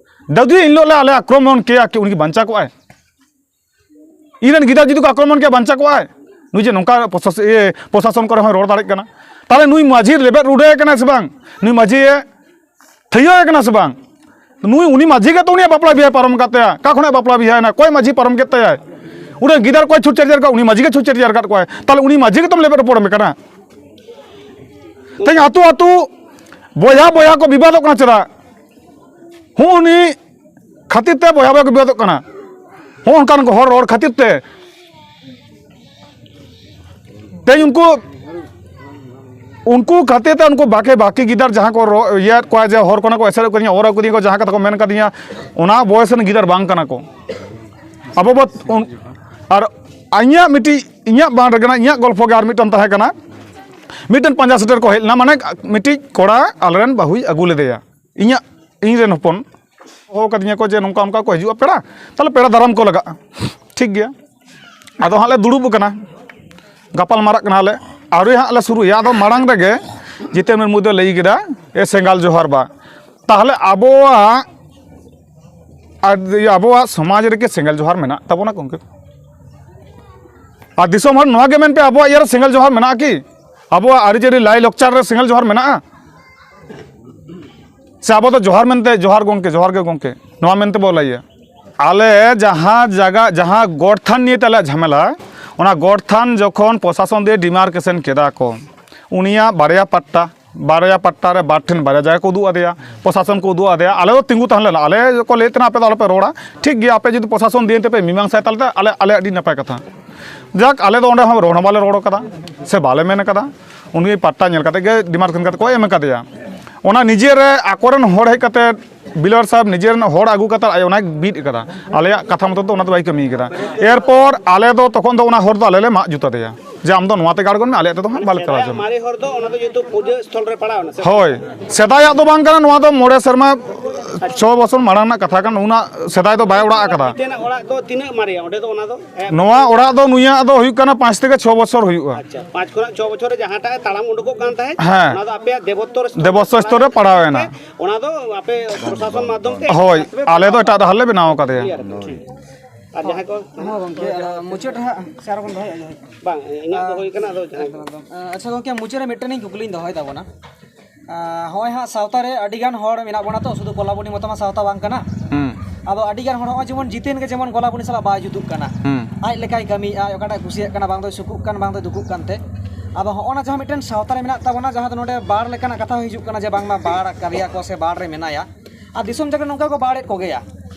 ᱡᱩᱫᱤ ᱮᱱ ᱦᱤᱞᱳᱜ ᱞᱮ ᱟᱞᱮ ᱟᱠᱨᱚᱢᱚᱱ ᱠᱮᱭᱟ, ᱠᱤ ᱩᱱᱤ ᱠᱤ ᱵᱟᱧᱪᱟᱣ ᱠᱚᱜᱼᱟᱭ? ᱤᱧ ᱨᱮᱱ ᱜᱤᱫᱟᱹᱨ ᱡᱩᱫᱤ ᱠᱚ ᱟᱠᱨᱚᱢᱚᱱ ᱠᱮᱭᱟ, ᱵᱟᱧᱪᱟᱣ ᱠᱚᱜᱼᱟᱭ? ᱱᱩᱭ ᱡᱮ ᱱᱚᱝᱠᱟ ᱯᱨᱚᱥᱟᱥ-, ᱤᱭᱟᱹ, ᱯᱨᱚᱥᱟᱥᱚᱱ ᱠᱚᱨᱮ ᱦᱚᱸᱭ ᱨᱚᱲ ᱫᱟᱲᱮᱭᱟᱜ ᱠᱟᱱᱟ, ᱛᱟᱦᱚᱞᱮ ᱱᱩᱭ ᱢᱟᱹᱡᱷᱤ ᱞᱮᱵᱮᱫ ᱨᱩᱰᱟᱹ ᱠᱟᱱᱟᱭ ᱥᱮ ᱵᱟᱝ? ᱱᱩᱭ ᱢᱟᱹᱡᱷᱤ ᱛᱷᱟᱹᱭᱟᱹ ᱠᱟᱱᱟ ᱥᱮ ᱵᱟᱝ? ᱱᱩᱭ, ᱩᱱᱤ ᱢᱟᱹᱡᱷᱤ ᱜᱮᱛᱚ ᱩᱱᱤᱭᱟᱜ ᱵᱟᱯᱞᱟ ᱵᱤᱦᱟᱹᱭ ᱯᱟᱨᱚᱢ ᱟᱠᱟᱫ ᱛᱟᱭᱟ᱾ ᱚᱠᱟ ᱠᱷᱚᱱᱟᱜ ᱵᱟᱯᱞᱟ ᱵᱤᱦᱟᱹᱭᱮᱱᱟ? ᱚᱠᱚᱭ ᱢᱟᱹᱡᱷᱤ ᱯᱟᱨᱚᱢ ᱠᱮᱫ ᱛᱟᱭᱟᱭ? ᱩᱱᱤ ᱜᱤᱫᱟᱹᱨ ᱠᱚᱭ ᱪᱷᱩᱴ ᱪᱟᱨᱡᱟᱨ ᱠᱟᱜ, ᱩᱱᱤ ᱢᱟᱹᱡᱷᱤ ᱜᱮ ᱪᱷᱩᱴ ᱪᱟᱨᱡᱟᱨ ᱠᱟᱫ ᱠᱚᱣᱟᱭ᱾ ᱛᱟᱦᱚᱞᱮ ᱩᱱᱤ ᱢᱟᱹᱡᱷᱤ ᱜᱮᱛᱚᱢ ᱞᱮᱵᱮᱫ ᱨᱚᱯᱚᱲ ᱮᱢ ᱠᱟᱱᱟ᱾ ᱛᱮᱦᱮᱧ ᱟᱹᱛᱩ ᱟᱹᱛᱩ ᱵᱚᱭᱦᱟ ᱵᱚᱭᱦᱟ ᱠᱚ ᱵᱤᱵᱟᱫᱚᱜ ᱠᱟᱱᱟ ᱪᱮᱫᱟᱜ? ᱦᱚᱸ, ᱩᱱᱤ ᱠᱷᱟᱹᱛᱤᱨ ᱛᱮ ᱵᱚᱭᱦᱟ ᱵᱚᱭᱦᱟ ᱠᱚ ᱵᱤᱵᱟᱫᱚᱜ ᱠᱟᱱᱟ᱾ ᱦᱚᱸ, ᱚᱱᱠᱟᱱ ᱠᱚ ᱦᱚᱲ ᱨᱚᱲ ᱠᱷᱟᱹᱛᱤᱨ ᱛᱮ᱾ ᱛᱮᱦᱮᱧ ᱩᱱᱠᱩ, ᱩᱱᱠᱩ ᱠᱷᱟᱹᱛᱤᱨ ᱛᱮ ᱩᱱᱠᱩ ᱵᱟᱠᱮ, ᱵᱟᱠᱮ ᱜᱤᱫᱟᱹᱨ ᱡᱟᱦᱟᱸ ᱠᱚ ᱨᱚ-, ᱤᱭᱟᱹᱭᱮᱫ ᱠᱚᱣᱟ ᱡᱮ ᱦᱚᱲ ᱠᱚ ᱚᱱᱟ ᱠᱚ ᱮᱥᱮᱨᱮᱫ ᱠᱚ ᱫᱤᱧᱟ, ᱚᱨ ᱟᱹᱜᱩ ᱫᱤᱧᱟ ᱠᱚ, ᱡᱟᱦᱟᱸ ᱠᱟᱛᱷᱟ ᱠᱚ ᱢᱮᱱ ᱠᱟᱫᱤᱧᱟ, ᱚᱱᱟ ᱵᱚᱭᱮᱥ ᱨᱮᱱ ᱜᱤᱫᱟᱹᱨ ᱵᱟᱝ ᱠᱟᱱᱟ ᱠᱚ᱾ ᱟᱵᱚ ᱵᱚ ᱩᱱ-, ᱟᱨ ᱤᱧᱟᱹᱜ ᱢᱤᱫᱴᱤᱡ, ᱤᱧᱟᱹᱜ ᱵᱟᱝ ᱨᱮᱜᱮ ᱱᱟ, ᱤᱧᱟᱹᱜ ᱜᱚᱞᱯᱷᱚ ᱜᱮ ᱟᱨ ᱢᱤᱫᱴᱟᱝ ᱛᱟᱦᱮᱸ ᱠᱟᱱᱟ᱾ ᱢᱤᱫᱴᱮᱱ ᱯᱟᱸᱡᱟ ᱥᱮᱴᱮᱨ ᱠᱚ ᱦᱮᱡ ᱞᱮᱱᱟ, ᱢᱟᱱᱮ ᱢᱤᱫᱴᱤᱡ ᱠᱚᱲᱟ ᱟᱞᱮᱨᱮᱱ ᱵᱟᱹᱦᱩᱭ ᱟᱹᱜᱩ ᱞᱮᱫᱮᱭᱟ, ᱤᱧᱟᱹᱜ, ᱤᱧ ᱨᱮᱱ ᱦᱚᱯᱚᱱ᱾ ᱦᱚᱦᱚ ᱠᱟᱫᱤᱧᱟ ᱠᱚ ᱡᱮ ᱱᱚᱝᱠᱟ ᱚᱱᱠᱟ ᱠᱚ ᱦᱤᱡᱩᱜᱼᱟ ᱯᱮᱲᱟ, ᱛᱟᱦᱞᱮ ᱯᱮᱲᱟ ᱫᱟᱨᱟᱢ ᱠᱚ ᱞᱟᱜᱟᱜᱼᱟ᱾ ᱴᱷᱤᱠ ᱜᱮᱭᱟ, ᱟᱫᱚ ᱦᱟᱸᱜ ᱞᱮ ᱫᱩᱲᱩᱵ ᱟᱠᱟᱱᱟ, ᱜᱟᱯᱟᱞ ᱢᱟᱨᱟᱜ ᱠᱟᱱᱟᱞᱮ, ᱟᱹᱣᱨᱤ ᱦᱟᱸᱜ ᱞᱮ ᱥᱩᱨᱩᱭᱟ᱾ ᱟᱫᱚ ᱢᱟᱲᱟᱝ ᱨᱮᱜᱮ ᱡᱤᱛᱮᱱ ᱢᱩᱨᱢᱩ ᱫᱚ ᱞᱟᱹᱭ ᱠᱮᱫᱟ, "ᱮ ᱥᱮᱸᱜᱟᱞ ᱡᱚᱦᱟᱨ ᱵᱟ, ᱛᱟᱦᱞᱮ ᱟᱵᱚᱣᱟᱜ, ᱟᱨ ᱤᱭᱟᱹ, ᱟᱵᱚᱣᱟᱜ ᱥᱚᱢᱟᱡᱽ ᱨᱮᱠᱤ ᱥᱮᱸᱜᱮᱞ ᱡᱚᱦᱟᱨ ᱢᱮᱱᱟᱜ ᱛᱟᱵᱚᱱᱟ ᱜᱚᱢᱠᱮ?" ᱟᱨ ᱫᱤᱥᱚᱢ ᱦᱚᱲ ᱱᱚᱣᱟ ᱜᱮ ᱢᱮᱱ ᱯᱮ, ᱟᱵᱚᱣᱟᱜ ᱤᱭᱟᱹ ᱨᱮ ᱥᱮᱸᱜᱮᱞ ᱡᱚᱦᱟᱨ ᱢᱮᱱᱟᱜᱼᱟ ᱠᱤ? ᱟᱵᱚᱣᱟᱜ ᱟᱹᱨᱤᱪᱟᱹᱞᱤ ᱞᱟᱭᱼᱞᱟᱠᱪᱟᱨ ᱨᱮ ᱥᱮᱸᱜᱮᱞ ᱡᱚᱦᱟᱨ ᱢᱮᱱᱟᱜᱼᱟ? ᱥᱮ ᱟᱵᱚ ᱫᱚ ᱡᱚᱦᱟᱨ ᱢᱮᱱᱛᱮ, "ᱡᱚᱦᱟᱨ ᱜᱚᱢᱠᱮ, ᱡᱚᱦᱟᱨ ᱜᱮ ᱜᱚᱢᱠᱮ", ᱱᱚᱣᱟ ᱢᱮᱱᱛᱮ ᱵᱚ ᱞᱟᱹᱭᱟ? ᱟᱞᱮ ᱡᱟᱦᱟᱸ ᱡᱟᱭᱜᱟ, ᱡᱟᱦᱟᱸ ᱜᱚᱰ ᱛᱷᱟᱱ ᱱᱤᱭᱮ ᱛᱮ ᱟᱞᱮᱭᱟᱜ ᱡᱷᱟᱢᱮᱞᱟ, ᱚᱱᱟ ᱜᱚᱰ ᱛᱷᱟᱱ ᱡᱚᱠᱷᱚᱱ ᱯᱨᱚᱥᱟᱥᱚᱱ ᱫᱤᱭᱮ demarcation ᱠᱮᱫᱟ ᱠᱚ, ᱩᱱᱤᱭᱟᱜ ᱵᱟᱨᱭᱟ ᱯᱟᱴᱴᱟ, ᱵᱟᱨᱭᱟ ᱯᱟᱴᱴᱟ ᱨᱮ ᱵᱟᱨ ᱴᱷᱮᱱ ᱵᱟᱨᱭᱟ ᱡᱟᱭᱜᱟ ᱠᱚ ᱩᱫᱩᱜ ᱟᱫᱮᱭᱟ, ᱯᱨᱚᱥᱟᱥᱚᱱ ᱠᱚ ᱩᱫᱩᱜ ᱟᱫᱮᱭᱟ᱾ ᱟᱞᱮ ᱫᱚ ᱛᱤᱸᱜᱩ ᱛᱟᱦᱮᱸ ᱞᱮᱱᱟ, ᱟᱞᱮ ᱠᱚ ᱞᱟᱹᱭᱮᱫ ᱛᱟᱦᱮᱱᱟ, "ᱟᱯᱮ ᱫᱚ ᱟᱞᱚᱯᱮ ᱨᱚᱲᱟ, ᱴᱷᱤᱠ ᱜᱮᱭᱟ, ᱟᱯᱮ ᱡᱩᱫᱤ ᱯᱨᱚᱥᱟᱥᱚᱱ ᱫᱤᱭᱮ ᱛᱮᱯᱮ ᱢᱤᱢᱟᱝᱥᱟᱭ ᱛᱟᱦᱚᱞᱮ ᱟᱞᱮ, ᱟᱞᱮ ᱟᱹᱰᱤ ᱱᱟᱯᱟᱭ ᱠᱟᱛᱷᱟ᱾" ᱡᱟᱠ, ᱟᱞᱮ ᱫᱚ ᱚᱸᱰᱮ ᱦᱚᱸ ᱨᱚᱲ ᱦᱚᱸ ᱵᱟᱞᱮ ᱨᱚᱲ ᱠᱟᱫᱟ, ᱥᱮ ᱵᱟᱞᱮ ᱢᱮᱱ ᱠᱟᱫᱟ᱾ ᱩᱱᱤ ᱯᱟᱴᱴᱟ ᱧᱮᱞ ᱠᱟᱛᱮ ᱜᱮ demarcation ᱠᱟᱛᱮ ᱠᱚ ᱮᱢ ᱠᱟᱫᱮᱭᱟ᱾ ᱚᱱᱟ ᱱᱤᱡᱮ ᱨᱮ ᱟᱠᱚᱨᱮᱱ ᱦᱚᱲ ᱦᱮᱡ ᱠᱟᱛᱮ, ᱵᱤᱞᱟᱨ ᱥᱟᱦᱮᱵᱽ ᱱᱤᱡᱮ ᱨᱮᱱ ᱦᱚᱲ ᱟᱹᱜᱩ ᱠᱟᱛᱮ ᱟᱡ ᱚᱱᱟᱭ ᱵᱤᱫ ᱠᱟᱫᱟ᱾ ᱟᱞᱮᱭᱟᱜ ᱠᱟᱛᱷᱟ ᱢᱚᱛᱚ ᱫᱚ ᱚᱱᱟ ᱫᱚ ᱵᱟᱭ ᱠᱟᱹᱢᱤ ᱠᱟᱫᱟ᱾ ᱮᱨᱯᱚᱨ ᱟᱞᱮ ᱫᱚ ᱛᱚᱠᱷᱚᱱ ᱫᱚ ᱚᱱᱟ ᱦᱚᱨ ᱫᱚ ᱟᱞᱮ ᱞᱮ ᱢᱟᱜ ᱡᱩᱛ ᱟᱫᱮᱭᱟ, ᱡᱮ ᱟᱢ ᱫᱚ ᱱᱚᱣᱟ ᱛᱮᱜᱮ ᱟᱬᱜᱚᱱ ᱢᱮ, ᱟᱞᱮᱭᱟᱜ ᱛᱮᱫᱚ ᱦᱟᱸᱜ ᱵᱟᱞᱮ ᱪᱟᱞᱟᱣ ᱥᱮᱫᱟᱭᱟᱜ ᱦᱚᱪᱚ ᱟᱢᱟ᱾ ᱢᱟᱨᱮ ᱦᱚᱨ ᱫᱚ ᱚᱱᱟ ᱫᱚ ᱡᱮᱦᱮᱛᱩ ᱯᱩᱡᱟᱹ ᱥᱛᱷᱚᱞ ᱨᱮ ᱯᱟᱲᱟᱣ ᱮᱱᱟ ᱥᱮ? ᱦᱳᱭ, ᱥᱮᱫᱟᱭᱟᱜ ᱫᱚ ᱵᱟᱝ ᱠᱟᱱᱟ, ᱱᱚᱣᱟ ᱫᱚ ᱢᱚᱬᱮ ᱥᱮᱨᱢᱟ, ᱪᱷᱚ ᱵᱚᱪᱷᱚᱨ ᱢᱟᱲᱟᱝ ᱨᱮᱱᱟᱜ ᱠᱟᱛᱷᱟ ᱠᱟᱱᱟ, ᱩᱱᱟᱹᱜ ᱥᱮᱫᱟᱭ ᱫᱚ ᱵᱟᱭ ᱚᱲᱟᱜ ᱟᱠᱟᱫᱟ᱾ ᱵᱷᱤᱛᱟᱹ ᱨᱮᱱᱟᱜ ᱚᱲᱟᱜ ᱫᱚ ᱛᱤᱱᱟᱹᱜ ᱢᱟᱨᱮᱭᱟ? ᱚᱸᱰᱮ ᱫᱚ ᱚᱱᱟ ᱫᱚ, ᱮ, ᱱᱚᱣᱟ ᱚᱲᱟᱜ ᱫᱚ ᱱᱩᱭᱟᱜ ᱫᱚ ᱦᱩᱭᱩᱜ ᱠᱟᱱᱟ ᱯᱟᱸᱪ ᱛᱷᱮᱠᱮ ᱪᱷᱚ ᱵᱚᱪᱷᱚᱨ ᱦᱩᱭᱩᱜᱼᱟ᱾ ᱟᱪᱪᱷᱟ, ᱯᱟᱸᱪ ᱠᱷᱚᱱᱟᱜ ᱪᱷᱚ ᱵᱚᱪᱷᱚᱨ ᱨᱮ ᱡᱟᱦᱟᱸᱴᱟᱜ ᱮ ᱛᱟᱲᱟᱢ ᱩᱰᱩᱠᱚᱜ ᱠᱟᱱ ᱛᱟᱦᱮᱸᱫ, ᱦᱮᱸ᱾ ᱚᱱᱟ ᱫᱚ ᱟᱯᱮᱭᱟᱜ ᱫᱮᱵᱚᱛᱛᱚ ᱥᱛᱷᱚᱞ ᱫᱮᱵᱚᱛᱛᱚ ᱥᱛᱷᱚᱞ ᱨᱮ ᱯᱟᱲᱟᱣ ᱮᱱᱟ᱾ ᱚᱱᱟ ᱫᱚ ᱟᱯᱮ ᱯᱨᱚᱥᱟᱥᱚᱱ ᱢᱟᱫᱽᱫᱷᱚᱢ ᱛᱮ ᱦᱳᱭ, ᱟᱯᱮ ᱟᱞᱮ ᱫᱚ ᱮᱴᱟᱜ ᱰᱟᱦᱟᱨ ᱞᱮ ᱵᱮᱱᱟᱣ ᱟᱠᱟᱫᱮᱭᱟ᱾ ᱴᱷᱤᱠ᱾ ᱟᱨ ᱡᱟᱦᱟᱸᱭ ᱠᱚ ᱦᱚᱸ ᱜᱚᱢᱠᱮ, ᱟᱫᱚ ᱢᱩᱪᱟᱹᱫ ᱨᱮ ᱦᱟᱸᱜ ᱥᱮ ᱟᱨᱚ ᱵᱚᱱ ᱫᱚᱦᱚᱭᱟ, ᱡᱟᱦᱟᱸᱭ ᱠᱚ᱾ ᱵᱟᱝ, ᱤᱧᱟᱹᱜ ᱫᱚ ᱦᱩᱭ ᱠᱟᱱᱟ, ᱟᱫᱚ ᱡᱟᱦᱟᱸᱭ ᱠᱚ᱾ ᱮᱠᱫᱚᱢ, ᱮᱠᱫᱚᱢ᱾ ᱟᱪᱪᱷᱟ ᱜᱚᱢᱠᱮ, ᱢᱩᱪᱟᱹᱫ ᱨᱮ ᱢᱤᱫᱴᱮᱱ ᱤᱧ ᱠᱩᱠᱞᱤᱧ ᱫᱚᱦᱚᱭ ᱛᱟᱵᱚᱱᱟ᱾ ᱟᱸ, ᱦᱚᱸᱜᱼᱚᱭ ᱦᱟᱸᱜ ᱥᱟᱶᱛᱟ ᱨᱮ ᱟᱹᱰᱤ ᱜᱟᱱ ᱦᱚᱲ ᱢᱮᱱᱟᱜ ᱵᱚᱱᱟ ᱛᱚ, ᱥᱩᱫᱷᱩ ᱠᱚᱞᱟᱵᱚᱱᱤ ᱢᱚᱛᱚ ᱢᱟ ᱥᱟᱶᱛᱟ ᱵᱟᱝ ᱠᱟᱱᱟ᱾ ᱦᱩᱸ᱾ ᱟᱫᱚ ᱟᱹᱰᱤ ᱜᱟᱱ ᱦᱚᱲ ᱦᱚᱸᱜᱼᱚᱭ ᱡᱮᱢᱚᱱ ᱡᱤᱛᱮᱱ ᱜᱮ ᱡᱮᱢᱚᱱ ᱠᱚᱞᱟᱵᱚᱱᱤ ᱥᱟᱞᱟᱜ ᱵᱟᱭ ᱡᱩᱛᱩᱜ ᱠᱟᱱᱟ᱾ ᱦᱩᱸ᱾ ᱟᱡ ᱞᱮᱠᱟᱭ ᱠᱟᱹᱢᱤᱭᱮᱫᱼᱟ, ᱚᱠᱟᱴᱟᱜ ᱠᱩᱥᱤᱭᱟᱜ ᱠᱟᱱᱟ, ᱵᱟᱝ ᱫᱚᱭ ᱥᱩᱠᱩᱜ ᱠᱟᱱ, ᱵᱟᱝ ᱫᱚᱭ ᱫᱩᱠᱩᱜ ᱠᱟᱱ ᱛᱮ᱾ ᱟᱫᱚ ᱦᱚᱸᱜᱼᱚ ᱱᱟ ᱡᱟᱦᱟᱸ ᱢᱤᱫᱴᱮᱱ ᱥᱟᱶᱛᱟ ᱨᱮ ᱢᱮᱱᱟᱜ ᱛᱟᱵᱚᱱᱟ, ᱡᱟᱦᱟᱸ ᱫᱚ ᱱᱚᱰᱮ ᱵᱟᱲ ᱞᱮᱠᱟᱱᱟᱜ ᱠᱟᱛᱷᱟ ᱦᱚᱸ ᱦᱤᱡᱩᱜ ᱠᱟᱱᱟ ᱡᱮ ᱵᱟᱝᱢᱟ ᱵᱟᱲ ᱟᱠᱟᱫᱮᱭᱟ ᱠᱚ ᱥᱮ ᱵᱟᱲ ᱨᱮ ᱢᱮᱱᱟᱭᱟ᱾ ᱟᱨ ᱫᱤᱥᱚᱢ ᱡᱟᱠᱟᱛ ᱱᱚᱝᱠᱟ ᱠᱚ ᱵᱟᱲᱮᱫ ᱠᱚᱜᱮᱭᱟ᱾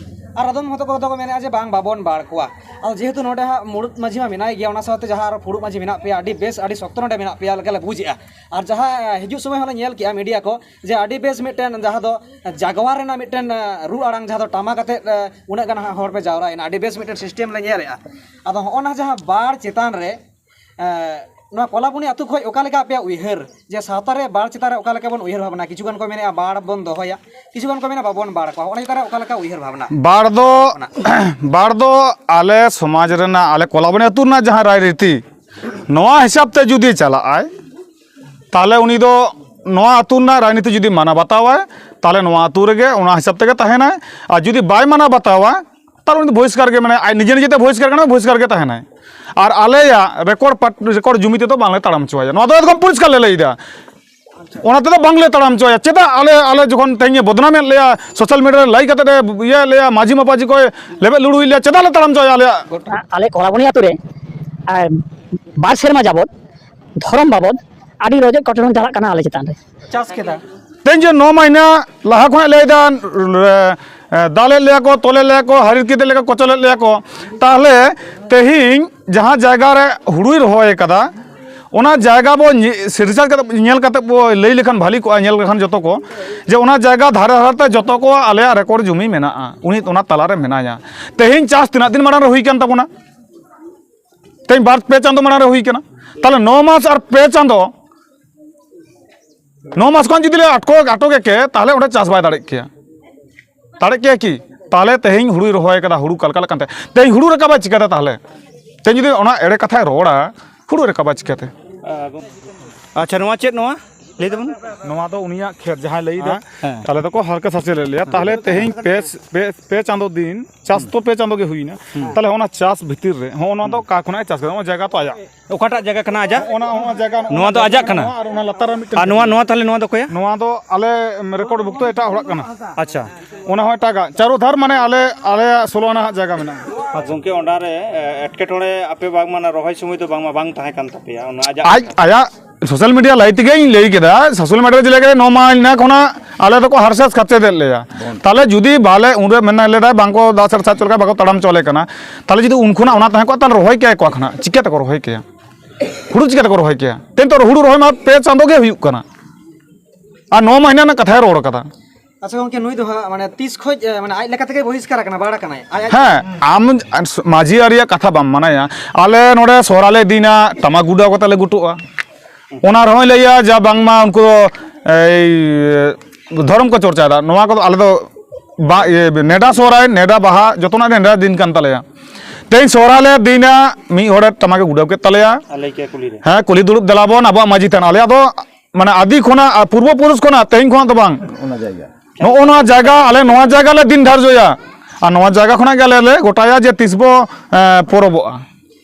ᱟᱨ ᱟᱫᱚᱢ ᱦᱚᱲ ᱫᱚᱠᱚ ᱢᱮᱱᱮᱫᱼᱟ ᱡᱮ ᱵᱟᱝ, ᱵᱟᱵᱚᱱ ᱵᱟᱲ ᱠᱚᱣᱟ᱾ ᱟᱫᱚ ᱡᱮᱦᱮᱛᱩ ᱱᱚᱰᱮ ᱦᱟᱸᱜ ᱢᱩᱲᱩᱫ ᱢᱟᱹᱡᱷᱤ ᱢᱟ ᱢᱮᱱᱟᱭ ᱜᱮᱭᱟ, ᱚᱱᱟ ᱥᱟᱶᱛᱮ ᱡᱟᱦᱟᱸ ᱟᱨᱚ ᱯᱷᱩᱲᱩᱜ ᱢᱟᱹᱡᱷᱤ ᱢᱮᱱᱟᱜ ᱯᱮᱭᱟ, ᱟᱹᱰᱤ ᱵᱮᱥ, ᱟᱹᱰᱤ ᱥᱚᱠᱛᱚ ᱱᱚᱰᱮ ᱢᱮᱱᱟᱜ ᱯᱮᱭᱟ ᱞᱮᱠᱟᱞᱮ ᱵᱩᱡᱮᱜᱼᱟ᱾ ᱟᱨ ᱡᱟᱦᱟᱸ ᱦᱤᱡᱩᱜ ᱥᱚᱢᱚᱭ ᱦᱚᱸᱞᱮ ᱧᱮᱞ ᱠᱮᱜᱼᱟ ᱢᱤᱰᱤᱭᱟ ᱠᱚ, ᱡᱮ ᱟᱹᱰᱤ ᱵᱮᱥ ᱢᱤᱫᱴᱮᱱ ᱡᱟᱦᱟᱸ ᱫᱚ ᱡᱟᱜᱽᱣᱟᱨ ᱨᱮᱱᱟᱜ ᱢᱤᱫᱴᱮᱱ, ᱮ, ᱨᱩ ᱟᱲᱟᱝ ᱡᱟᱦᱟᱸ ᱫᱚ ᱴᱟᱢᱟᱠ ᱟᱛᱮᱫ, ᱮ, ᱩᱱᱟᱹᱜ ᱜᱟᱱ ᱦᱟᱸᱜ ᱦᱚᱲ ᱯᱮ ᱡᱟᱣᱨᱟᱭᱮᱱᱟ, ᱟᱹᱰᱤ ᱵᱮᱥ ᱢᱤᱫᱴᱮᱱ ᱥᱤᱥᱴᱮᱢ ᱞᱮ ᱧᱮᱞᱮᱜᱼᱟ᱾ ᱟᱫᱚ ᱦᱚᱸᱜᱼᱚ ᱱᱟ ᱡᱟᱦᱟᱸ ᱵᱟᱲ ᱪᱮᱛᱟᱱ ᱨᱮ, ᱮ, ᱱᱚᱣᱟ ᱠᱚᱞᱟᱵᱚᱱᱤ ᱟᱹᱛᱩ ᱠᱷᱚᱱ ᱚᱠᱟ ᱞᱮᱠᱟ ᱟᱯᱮᱭᱟᱜ ᱩᱭᱦᱟᱹᱨ ᱡᱮ ᱥᱟᱶᱛᱟ ᱨᱮ ᱵᱟᱲ ᱪᱮᱛᱟᱱ ᱨᱮ ᱚᱠᱟ ᱞᱮᱠᱟ ᱵᱚᱱ ᱩᱭᱦᱟᱹᱨ ᱵᱷᱟᱵᱽᱱᱟ? ᱠᱤᱪᱷᱩ ᱜᱟᱱ ᱠᱚ ᱢᱮᱱᱮᱜᱼᱟ ᱵᱟᱲ ᱵᱚᱱ ᱫᱚᱦᱚᱭᱟ, ᱠᱤᱪᱷᱩ ᱜᱟᱱ ᱠᱚ ᱢᱮᱱᱟ ᱵᱟᱵᱚᱱ ᱵᱟᱲ ᱠᱚᱣᱟ᱾ ᱚᱱᱟ ᱪᱮᱛᱟᱱ ᱨᱮ ᱚᱠᱟ ᱞᱮᱠᱟ ᱩᱭᱦᱟᱹᱨ ᱵᱷᱟᱵᱽᱱᱟ? ᱵᱟᱲ ᱫᱚ, ᱵᱟᱲ ᱫᱚ ᱟᱞᱮ ᱥᱚᱢᱟᱡᱽ ᱨᱮᱱᱟᱜ, ᱟᱞᱮ ᱠᱚᱞᱟᱵᱚᱱᱤ ᱟᱹᱛᱩ ᱨᱮᱱᱟᱜ ᱡᱟᱦᱟᱸ ᱨᱟᱭᱨᱤᱛᱤ, ᱱᱚᱣᱟ ᱦᱤᱥᱟᱹᱵ ᱛᱮ ᱡᱩᱫᱤ ᱪᱟᱞᱟᱜᱼᱟᱭ, ᱛᱟᱦᱚᱞᱮ ᱩᱱᱤ ᱫᱚ ᱱᱚᱣᱟ ᱟᱹᱛᱩ ᱨᱮᱱᱟᱜ ᱨᱟᱡᱽᱱᱤᱛᱤ ᱡᱩᱫᱤ ᱢᱟᱱᱟᱣ ᱵᱟᱛᱟᱣᱟᱭ, ᱛᱟᱦᱚᱞᱮ ᱱᱚᱣᱟ ᱟᱹᱛᱩ ᱨᱮᱜᱮ ᱚᱱᱟ ᱦᱤᱥᱟᱹᱵ ᱛᱮᱜᱮ ᱛᱟᱦᱮᱱᱟᱭ᱾ ᱟᱨ ᱡᱩᱫᱤ ᱵᱟᱭ ᱢᱟᱱᱟᱣ ᱵᱟᱛᱟᱣᱟ, ᱛᱟᱦᱚᱞᱮ ᱩᱱᱤ ᱫᱚ ᱵᱚᱦᱤᱥᱠᱟᱨ ᱜᱮ, ᱢᱟᱱᱮ ᱟᱡ ᱱᱤᱡᱮ ᱱᱤᱡᱮ ᱛᱮ ᱵᱚᱦᱤᱥᱠᱟᱨ ᱠᱟᱱᱟ, ᱵᱚᱦᱤᱥᱠᱟᱨ ᱜᱮ ᱛᱟᱦᱮᱱᱟᱭ᱾ ᱟᱨ ᱟᱞᱮᱭᱟᱜ ᱨᱮᱠᱚᱨᱰ ᱯᱟᱴ-, ᱨᱮᱠᱚᱨᱰ ᱡᱩᱢᱤ ᱛᱮᱫᱚ ᱵᱟᱝᱞᱮ ᱛᱟᱲᱟᱢ ᱦᱚᱪᱚᱣᱟᱭᱟ, ᱱᱚᱣᱟ ᱫᱚ ᱮᱠᱫᱚᱢ ᱯᱚᱨᱤᱥᱠᱟᱨ ᱞᱮ ᱞᱟᱹᱭᱫᱟ᱾ ᱚᱱᱟ ᱛᱮᱫᱚ ᱵᱟᱝᱞᱮ ᱛᱟᱲᱟᱢ ᱦᱚᱪᱚᱣᱟᱭᱟ᱾ ᱪᱮᱫᱟᱜ ᱟᱞᱮ, ᱟᱞᱮ ᱡᱚᱠᱷᱚᱱ ᱛᱮᱦᱮᱧ ᱮ ᱵᱚᱫᱱᱟᱢᱮᱫ ᱞᱮᱭᱟ, ᱥᱳᱥᱟᱞ ᱢᱤᱰᱤᱭᱟ ᱨᱮ ᱞᱟᱹᱭ ᱠᱟᱛᱮ ᱮ ᱤᱭᱟᱹ ᱞᱮᱭᱟ, ᱢᱟᱹᱡᱷᱤ ᱢᱟᱯᱟᱡᱷᱤ ᱠᱚᱭ ᱞᱮᱵᱮᱫ ᱞᱩᱲᱩᱭ ᱞᱮᱭᱟ, ᱪᱮᱫᱟᱜ ᱞᱮ ᱛᱟᱲᱟᱢ ᱦᱚᱪᱚᱣᱟᱭᱟ ᱟᱞᱮᱭᱟᱜ? ᱟᱞᱮ ᱠᱚᱞᱟᱵᱚᱱᱤ ᱟᱛᱳ ᱨᱮ, ᱟᱨ ᱵᱟᱨ ᱥᱮᱨᱢᱟ ᱡᱟᱵᱚᱛ ᱫᱷᱚᱨᱚᱢ ᱵᱟᱵᱚᱫ ᱟᱹᱰᱤ ᱨᱚᱰᱚᱡ ᱠᱚᱪᱞᱚᱱ ᱪᱟᱞᱟᱜ ᱠᱟᱱᱟ ᱟᱞᱮ ᱪᱮᱛᱟᱱ ᱨᱮ᱾ ᱪᱟᱥ ᱠᱮᱫᱟ᱾ ᱛᱮᱦᱮᱧ ᱡᱮ ᱱᱚ ᱢᱟᱹᱦᱱᱟᱹ ᱞᱟᱦᱟ ᱠᱷᱚᱱᱟᱜ ᱞᱟᱹᱭᱫᱟ, ᱮ, ᱫᱟᱞᱮᱫ ᱞᱮᱭᱟ ᱠᱚ, ᱛᱚᱞᱮᱫ ᱞᱮᱭᱟ ᱠᱚ, ᱦᱟᱹᱨᱤ ᱠᱮᱫ ᱞᱮᱭᱟ ᱠᱚ, ᱠᱚᱪᱚᱞᱮᱫ ᱞᱮᱭᱟ ᱠᱚ, ᱛᱟᱦᱚᱞᱮ ᱛᱮᱦᱮᱧ ᱡᱟᱦᱟᱸ ᱡᱟᱭᱜᱟ ᱨᱮ ᱦᱩᱲᱩᱭ ᱨᱚᱦᱚᱭ ᱠᱟᱫᱟ, ᱚᱱᱟ ᱡᱟᱭᱜᱟ ᱵᱚ ᱧᱮ-, ᱥᱤᱨᱡᱟᱹ ᱠᱟᱛᱮ, ᱧᱮᱞ ᱠᱟᱛᱮ ᱵᱚ ᱞᱟᱹᱭ ᱞᱮᱠᱷᱟᱱ ᱵᱷᱟᱞᱤ ᱠᱚᱜᱼᱟ, ᱧᱮᱞ ᱞᱮᱠᱷᱟᱱ ᱡᱚᱛᱚ ᱠᱚ, ᱡᱮ ᱚᱱᱟ ᱡᱟᱭᱜᱟ ᱫᱷᱟᱨᱮ ᱫᱷᱟᱨᱮ ᱛᱮ ᱡᱚᱛᱚ ᱠᱚ ᱟᱞᱮᱭᱟᱜ ᱨᱮᱠᱚᱨᱰ ᱡᱩᱢᱤ ᱢᱮᱱᱟᱜᱼᱟ, ᱩᱱᱤ ᱚᱱᱟ ᱛᱟᱞᱟᱨᱮ ᱢᱮᱱᱟᱭᱟ᱾ ᱛᱮᱦᱮᱧ ᱪᱟᱥ ᱛᱤᱱᱟᱹᱜ ᱫᱤᱱ ᱢᱟᱲᱟᱝ ᱨᱮ ᱦᱩᱭ ᱠᱟᱱ ᱛᱟᱵᱚᱱᱟ? ᱛᱮᱦᱮᱧ ᱵᱟᱨ ᱯᱮ ᱪᱟᱸᱫᱚ ᱢᱟᱲᱟᱝ ᱨᱮ ᱦᱩᱭ ᱠᱟᱱᱟ᱾ ᱛᱟᱦᱚᱞᱮ ᱱᱚ ᱢᱟᱥ ᱟᱨ ᱯᱮ ᱪᱟᱸᱫᱚ, ᱱᱚ ᱢᱟᱥ ᱠᱷᱚᱱ ᱡᱩᱫᱤ ᱞᱮ ᱟᱴᱠᱚ, ᱟᱴᱚᱠᱮ ᱠᱮ, ᱛᱟᱦᱚᱞᱮ ᱚᱸᱰᱮ ᱪᱟᱥ ᱵᱟᱭ ᱫᱟᱲᱮᱜ ᱠᱮᱭᱟ᱾ ᱫᱟᱲᱮᱜ ᱠᱮᱭᱟ ᱠᱤ? ᱛᱟᱦᱚᱞᱮ ᱛᱮᱦᱮᱧ ᱦᱩᱲᱩᱭ ᱨᱚᱦᱚᱭ ᱠᱟᱫᱟ, ᱦᱩᱲᱩ ᱠᱟᱞᱠᱟᱞᱟᱜ ᱠᱟᱱ ᱛᱟᱭᱟ᱾ ᱛᱮᱦᱮᱧ ᱦᱩᱲᱩ ᱨᱟᱠᱟᱵᱟᱭ ᱪᱤᱠᱟᱹᱛᱮ ᱛᱟᱦᱚᱞᱮ? ᱛᱮᱦᱮᱧ ᱡᱩᱫᱤ ᱚᱱᱟ ᱮᱲᱮ ᱠᱟᱛᱷᱟᱭ ᱨᱚᱲᱟ, ᱦᱩᱲᱩ ᱨᱟᱠᱟᱵᱟᱭ ᱪᱤᱠᱟᱹᱛᱮ? ᱟᱪᱪᱷᱟ, ᱱᱚᱣᱟ ᱪᱮᱫ ᱱᱚᱣᱟ? ᱞᱟᱹᱭ ᱛᱟᱵᱚᱱ᱾ ᱱᱚᱣᱟ ᱫᱚ ᱩᱱᱤᱭᱟᱜ ᱠᱷᱮᱛ, ᱡᱟᱦᱟᱸᱭ ᱞᱟᱹᱭ ᱮᱫᱟ᱾ ᱦᱮᱸ᱾ ᱛᱟᱦᱞᱮ ᱫᱚᱠᱚ ᱦᱟᱨᱠᱮᱛ ᱥᱟᱥᱮ ᱞᱮᱫ ᱞᱮᱭᱟ᱾ ᱛᱟᱦᱞᱮ ᱛᱮᱦᱮᱧ ᱯᱮ, ᱯᱮ, ᱯᱮ ᱪᱟᱸᱫᱚ ᱫᱤᱱ, ᱪᱟᱥ ᱛᱚ ᱯᱮ ᱪᱟᱸᱫᱚ ᱜᱮ ᱦᱩᱭᱱᱟ᱾ ᱛᱟᱦᱞᱮ ᱚᱱᱟ ᱪᱟᱥ ᱵᱷᱤᱛᱤᱨ ᱨᱮ ᱦᱚᱸᱜᱼᱚ ᱱᱚᱣᱟ ᱫᱚ ᱚᱠᱟ ᱠᱷᱚᱱᱟᱜ ᱮ ᱪᱟᱥ ᱠᱮᱫᱟ? ᱚᱱᱟ ᱡᱟᱭᱜᱟ ᱛᱚ ᱟᱭᱟᱜ᱾ ᱚᱠᱟᱴᱟᱜ ᱡᱟᱭᱜᱟ ᱠᱟᱱᱟ ᱟᱡᱟᱜ? ᱚᱱᱟ, ᱚᱱᱟ ᱡᱟᱭᱜᱟ, ᱱᱚᱣᱟ ᱫᱚ ᱟᱡᱟᱜ ᱠᱟᱱᱟ? ᱟᱨ ᱚᱱᱟ ᱞᱟᱛᱟᱨ ᱨᱮ ᱢᱤᱫᱴᱮᱱ ᱟᱨ ᱱᱚᱣᱟ, ᱱᱚᱣᱟ ᱛᱟᱦᱞᱮ ᱱᱚᱣᱟ ᱫᱚ ᱚᱠᱚᱭᱟᱜ? ᱱᱚᱣᱟ ᱫᱚ ᱟᱞᱮ ᱨᱮᱠᱚᱨᱰ ᱵᱷᱩᱠᱛᱚ ᱮᱴᱟᱜ ᱦᱚᱲᱟᱜ ᱠᱟᱱᱟ᱾ ᱟᱪᱪᱷᱟ᱾ ᱚᱱᱟ ᱦᱚᱸ ᱮᱴᱟᱜᱟᱜ᱾ ᱪᱟᱨᱚ ᱫᱷᱟᱨ ᱢᱟᱱᱮ ᱟᱞᱮ, ᱟᱞᱮᱭᱟᱜ ᱥᱳᱞᱳ ᱟᱱᱟ ᱦᱟᱜ ᱡᱟᱭᱜᱟ ᱢᱮᱱᱟᱜᱼᱟ᱾ ᱜᱚᱝᱠᱮ, ᱚᱱᱟ ᱨᱮ, ᱮ, ᱮᱴᱠᱮᱴᱚᱬᱮ ᱟᱯᱮ ᱵᱟᱝᱢᱟ ᱚᱱᱟ ᱨᱚᱦᱚᱭ ᱥᱚᱢᱚᱭ ᱫᱚ ᱵᱟᱝᱢᱟ ᱵᱟᱝ ᱛᱟᱦᱮᱸ ᱠᱟᱱ ᱛᱟᱯᱮᱭᱟ, ᱚᱱᱟ ᱟᱡᱟᱜ? ᱟᱡ, ᱟᱭᱟᱜ ᱥᱳᱥᱟᱞ ᱢᱤᱰᱤᱭᱟ ᱞᱟᱹᱭ ᱛᱮᱜᱮᱧ ᱞᱟᱹᱭ ᱠᱮᱫᱟ, ᱥᱳᱥᱟᱞ ᱢᱤᱰᱤᱭᱟ ᱨᱮ ᱡᱮ ᱞᱟᱹᱭ ᱠᱮᱫᱟ, ᱱᱚ ᱢᱟᱦᱟ ᱤᱱᱟᱹ ᱠᱷᱚᱱᱟᱜ ᱟᱞᱮ ᱫᱚᱠᱚ ᱦᱟᱨᱥᱮᱥ ᱠᱟᱛᱮ ᱞᱮᱫ ᱞᱮᱭᱟ᱾ ᱛᱟᱦᱞᱮ ᱡᱩᱫᱤ ᱵᱟᱞᱮ, ᱩᱱᱨᱮ ᱢᱮᱱ ᱞᱮᱫᱟᱭ, ᱵᱟᱝ ᱠᱚ ᱫᱟᱜ ᱥᱮᱫ ᱥᱟᱪ ᱞᱮᱠᱟ ᱵᱟᱠᱚ ᱛᱟᱲᱟᱢ ᱦᱚᱪᱚ ᱟᱞᱮ ᱠᱟᱱᱟ, ᱛᱟᱦᱞᱮ ᱡᱩᱫᱤ ᱩᱱ ᱠᱷᱚᱱᱟᱜ ᱚᱱᱟ ᱛᱟᱦᱮᱸ ᱠᱚᱜᱼᱟ, ᱛᱟᱦᱞᱮ ᱨᱚᱦᱚᱭ ᱠᱮᱭᱟ ᱠᱚ ᱠᱷᱟᱱᱟᱜ, ᱪᱤᱠᱟᱹ ᱛᱮᱠᱚ ᱨᱚᱦᱚᱭ ᱠᱮᱭᱟ? ᱦᱩᱲᱩ ᱪᱤᱠᱟᱹ ᱛᱮᱠᱚ ᱨᱚᱦᱚᱭ ᱠᱮᱭᱟ? ᱛᱮᱦᱮᱧ ᱛᱚ ᱦᱩᱲᱩ ᱨᱚᱦᱚᱭ ᱢᱟ ᱯᱮ ᱪᱟᱸᱫᱚ ᱜᱮ ᱦᱩᱭᱩᱜ ᱠᱟᱱᱟ, ᱟᱨ ᱱᱚ ᱢᱟᱹᱦᱤᱱᱟᱹ ᱨᱮᱱᱟᱜ ᱠᱟᱛᱷᱟᱭ ᱨᱚᱲ ᱠᱟᱫᱟ᱾ ᱟᱪᱪᱷᱟ ᱜᱚᱝᱠᱮ, ᱱᱩᱭ ᱫᱚ ᱦᱟᱸᱜ ᱢᱟᱱᱮ ᱛᱤᱥ ᱠᱷᱚᱡ, ᱮ, ᱢᱟᱱᱮ ᱟᱡ ᱞᱮᱠᱟ ᱛᱮᱜᱮ ᱵᱚᱦᱤᱥᱠᱟᱨ ᱟᱠᱟᱱᱟ, ᱵᱟᱲ ᱟᱠᱟᱱᱟᱭ? ᱟᱡ, ᱟᱡ ᱦᱮᱸ, ᱟᱢ ᱢᱟᱹᱡᱷᱤ ᱟᱹᱨᱤᱭᱟᱜ ᱠᱟᱛᱷᱟ ᱵᱟᱢ ᱢᱟᱱᱟᱭᱟ᱾ ᱟᱞᱮ ᱱᱚᱰᱮ ᱥᱚᱦᱨᱟᱭ ᱞᱮ ᱤᱫᱤᱭᱮᱱᱟ, ᱴᱟᱢᱟᱠ ᱜᱩᱰᱟᱹᱣ ᱠᱟᱛᱮ ᱞᱮ ᱜᱩᱴᱩᱜᱼᱟ᱾ ᱚᱱᱟ ᱨᱮᱦᱚᱸᱭ ᱞᱟᱹᱭᱟ ᱡᱟ ᱵᱟᱝᱢᱟ ᱩᱱᱠᱩ ᱫᱚ ᱮᱭ ᱫᱷᱚᱨᱚᱢ ᱠᱚ ᱪᱚᱨᱪᱟᱭᱮᱫᱟ᱾ ᱱᱚᱣᱟ ᱠᱚᱫᱚ ᱟᱞᱮ ᱫᱚ ᱵᱟ-, ᱤᱭᱟᱹ, ᱱᱮᱰᱟ ᱥᱚᱦᱨᱟᱭ, ᱱᱮᱰᱟ ᱵᱟᱦᱟ, ᱡᱚᱛᱚᱱᱟᱜ ᱱᱮᱰᱟ ᱫᱤᱱ ᱠᱟᱱ ᱛᱟᱞᱮᱭᱟ᱾ ᱛᱮᱦᱮᱧ ᱥᱚᱦᱨᱟᱭ ᱞᱮ ᱤᱫᱤᱭᱮᱱᱟ, ᱢᱤᱫ ᱦᱚᱲᱮ ᱴᱟᱢᱟᱠᱮ ᱜᱩᱰᱟᱹᱣ ᱠᱮᱫ ᱛᱟᱞᱮᱭᱟ᱾ ᱟᱨ ᱞᱟᱹᱭ ᱠᱮᱫᱟ ᱠᱩᱞᱦᱤ ᱨᱮ᱾ ᱦᱮᱸ, ᱠᱩᱞᱦᱤ ᱫᱩᱲᱩᱵ ᱫᱮᱞᱟ ᱵᱚᱱ ᱟᱵᱚᱣᱟᱜ ᱢᱟᱹᱡᱷᱤ ᱛᱷᱟᱱ᱾ ᱟᱞᱮᱭᱟᱜ ᱫᱚ ᱢᱟᱱᱮ ᱟᱹᱫᱤ ᱠᱷᱚᱱᱟᱜ, ᱟᱨ ᱯᱩᱨᱵᱚ ᱯᱩᱨᱩᱥ ᱠᱷᱚᱱᱟᱜ ᱛᱮᱦᱮᱧ ᱠᱷᱚᱱᱟᱜ ᱫᱚ ᱵᱟᱝ᱾ ᱚᱱᱟ ᱡᱟᱭᱜᱟ᱾ ᱱᱚᱜᱼᱚ ᱱᱚᱣᱟ ᱡᱟᱭᱜᱟ, ᱟᱞᱮ ᱱᱚᱣᱟ ᱡᱟᱭᱜᱟ ᱞᱮ ᱫᱤᱱ ᱫᱷᱟᱨᱡᱚᱭᱟ᱾ ᱟᱨ ᱱᱚᱣᱟ ᱡᱟᱭᱜᱟ ᱠᱷᱚᱱᱟᱜ ᱜᱮ ᱟᱞᱮ ᱞᱮ ᱜᱚᱴᱟᱭᱟ ᱡᱮ ᱛᱤᱥ ᱵᱚ, ᱮᱸ, ᱯᱚᱨᱚᱵᱚᱜᱼᱟ,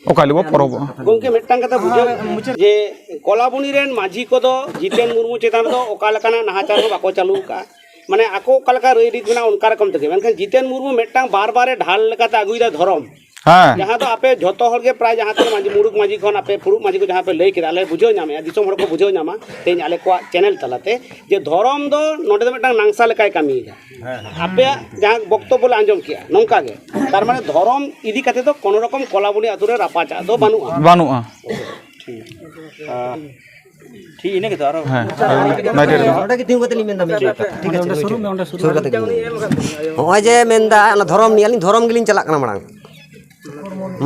ᱚᱠᱟ ᱦᱤᱞᱳᱜ ᱵᱚ ᱯᱚᱨᱚᱵᱚᱜᱼᱟ᱾ ᱜᱚᱝᱠᱮ, ᱢᱤᱫᱴᱟᱝ ᱠᱟᱛᱷᱟ ᱵᱩᱡᱷᱟᱹᱣ, ᱡᱮ ᱠᱚᱞᱟᱵᱚᱱᱤ ᱨᱮᱱ ᱢᱟᱹᱡᱷᱤ ᱠᱚᱫᱚ ᱡᱤᱛᱮᱱ ᱢᱩᱨᱢᱩ ᱪᱮᱛᱟᱱ ᱨᱮᱫᱚ ᱚᱠᱟ ᱞᱮᱠᱟᱱᱟᱜ ᱱᱟᱦᱟᱪᱟᱨ ᱦᱚᱸ ᱵᱟᱠᱚ ᱪᱟᱹᱞᱩ ᱟᱠᱟᱫᱼᱟ᱾ ᱢᱟᱱᱮ ᱟᱠᱚ ᱚᱠᱟ ᱞᱮᱠᱟ ᱨᱟᱹᱭ ᱨᱤᱛ ᱢᱮᱱᱟᱜᱼᱟ, ᱚᱱᱠᱟ ᱨᱚᱠᱚᱢ ᱛᱮᱜᱮ᱾ ᱢᱮᱱᱠᱷᱟᱱ ᱡᱤᱛᱮᱱ ᱢᱩᱨᱢᱩ ᱢᱤᱫᱴᱟᱝ ᱵᱟᱨ ᱵᱟᱨᱮ ᱰᱷᱟᱞ ᱞᱮᱠᱟᱛᱮ ᱟᱹᱜᱩᱭᱮᱫᱟ ᱫᱷᱚᱨᱚᱢ᱾ ᱦᱮᱸ᱾ ᱡᱟᱦᱟᱸ ᱫᱚ ᱟᱯᱮ ᱡᱷᱚᱛᱚ ᱦᱚᱲ ᱜᱮ ᱯᱨᱟᱭ ᱡᱟᱦᱟᱸ ᱛᱤᱱᱟᱹᱜ ᱢᱟᱹᱡᱷᱤ, ᱢᱩᱲᱩᱠ ᱢᱟᱹᱡᱷᱤ ᱠᱷᱚᱱ ᱟᱯᱮ ᱯᱷᱩᱲᱩᱜ ᱢᱟᱹᱡᱷᱤ ᱠᱚ ᱡᱟᱦᱟᱸ ᱯᱮ ᱞᱟᱹᱭ ᱠᱮᱫᱟ, ᱟᱞᱮ ᱵᱩᱡᱷᱟᱹᱣ ᱧᱟᱢᱮᱫᱼᱟ, ᱫᱤᱥᱚᱢ ᱦᱚᱲ ᱠᱚ ᱵᱩᱡᱷᱟᱹᱣ ᱧᱟᱢᱟ ᱛᱮᱦᱮᱧ ᱟᱞᱮ ᱠᱚᱣᱟᱜ ᱪᱮᱱᱮᱞ ᱛᱟᱞᱟᱛᱮ, ᱡᱮ ᱫᱷᱚᱨᱚᱢ ᱫᱚ ᱱᱚᱰᱮ ᱫᱚ ᱢᱤᱫᱴᱟᱝ ᱱᱟᱝᱥᱟ ᱞᱮᱠᱟᱭ ᱠᱟᱹᱢᱤᱭᱮᱫᱟ᱾ ᱟᱯᱮᱭᱟᱜ ᱡᱟᱦᱟᱸ ᱵᱚᱠᱛᱚᱵᱵᱚ ᱞᱮ ᱟᱸᱡᱚᱢ ᱠᱮᱜᱼᱟ, ᱱᱚᱝᱠᱟ ᱜᱮ, ᱛᱟᱨ ᱢᱟᱱᱮ ᱫᱷᱚᱨᱚᱢ ᱤᱫᱤ ᱠᱟᱛᱮ ᱫᱚ ᱠᱳᱱᱳ ᱨᱚᱠᱚᱢ ᱠᱚᱞᱟᱵᱚᱱᱤ ᱟᱹᱛᱩ ᱨᱮ ᱨᱟᱯᱟᱪᱟᱜ ᱫᱚ ᱵᱟᱹᱱᱩᱜᱼᱟ᱾ ᱵᱟᱹᱱᱩᱜᱼᱟ᱾ ᱴᱷᱤᱠ, ᱤᱱᱟᱹ ᱜᱮᱛᱚ ᱟᱨᱚ᱾ ᱦᱮᱸ, ᱱᱚᱰᱮ ᱜᱮ ᱛᱤᱸᱜᱩ ᱠᱟᱛᱮ ᱞᱤᱧ ᱢᱮᱱᱫᱟ, ᱢᱤᱫ ᱵᱟᱨ ᱠᱟᱛᱷᱟ᱾ ᱴᱷᱤᱠ ᱟᱪᱷᱮ, ᱥᱩᱨ ᱠᱟᱛᱮ ᱜᱮ ᱞᱤᱧ ᱢᱮᱱᱫᱟ᱾ ᱱᱚᱜᱼᱚᱭ ᱡᱮ ᱢᱮᱱᱫᱟ, ᱚᱱᱟ ᱫᱷᱚᱨᱚᱢ ᱱᱤᱭᱮ, ᱟᱹᱞᱤᱧ ᱫᱷᱚᱨᱚᱢ ᱜᱮᱞᱤᱧ ᱪᱟᱞᱟᱜ ᱠᱟᱱᱟ ᱢᱟᱲᱟᱝ᱾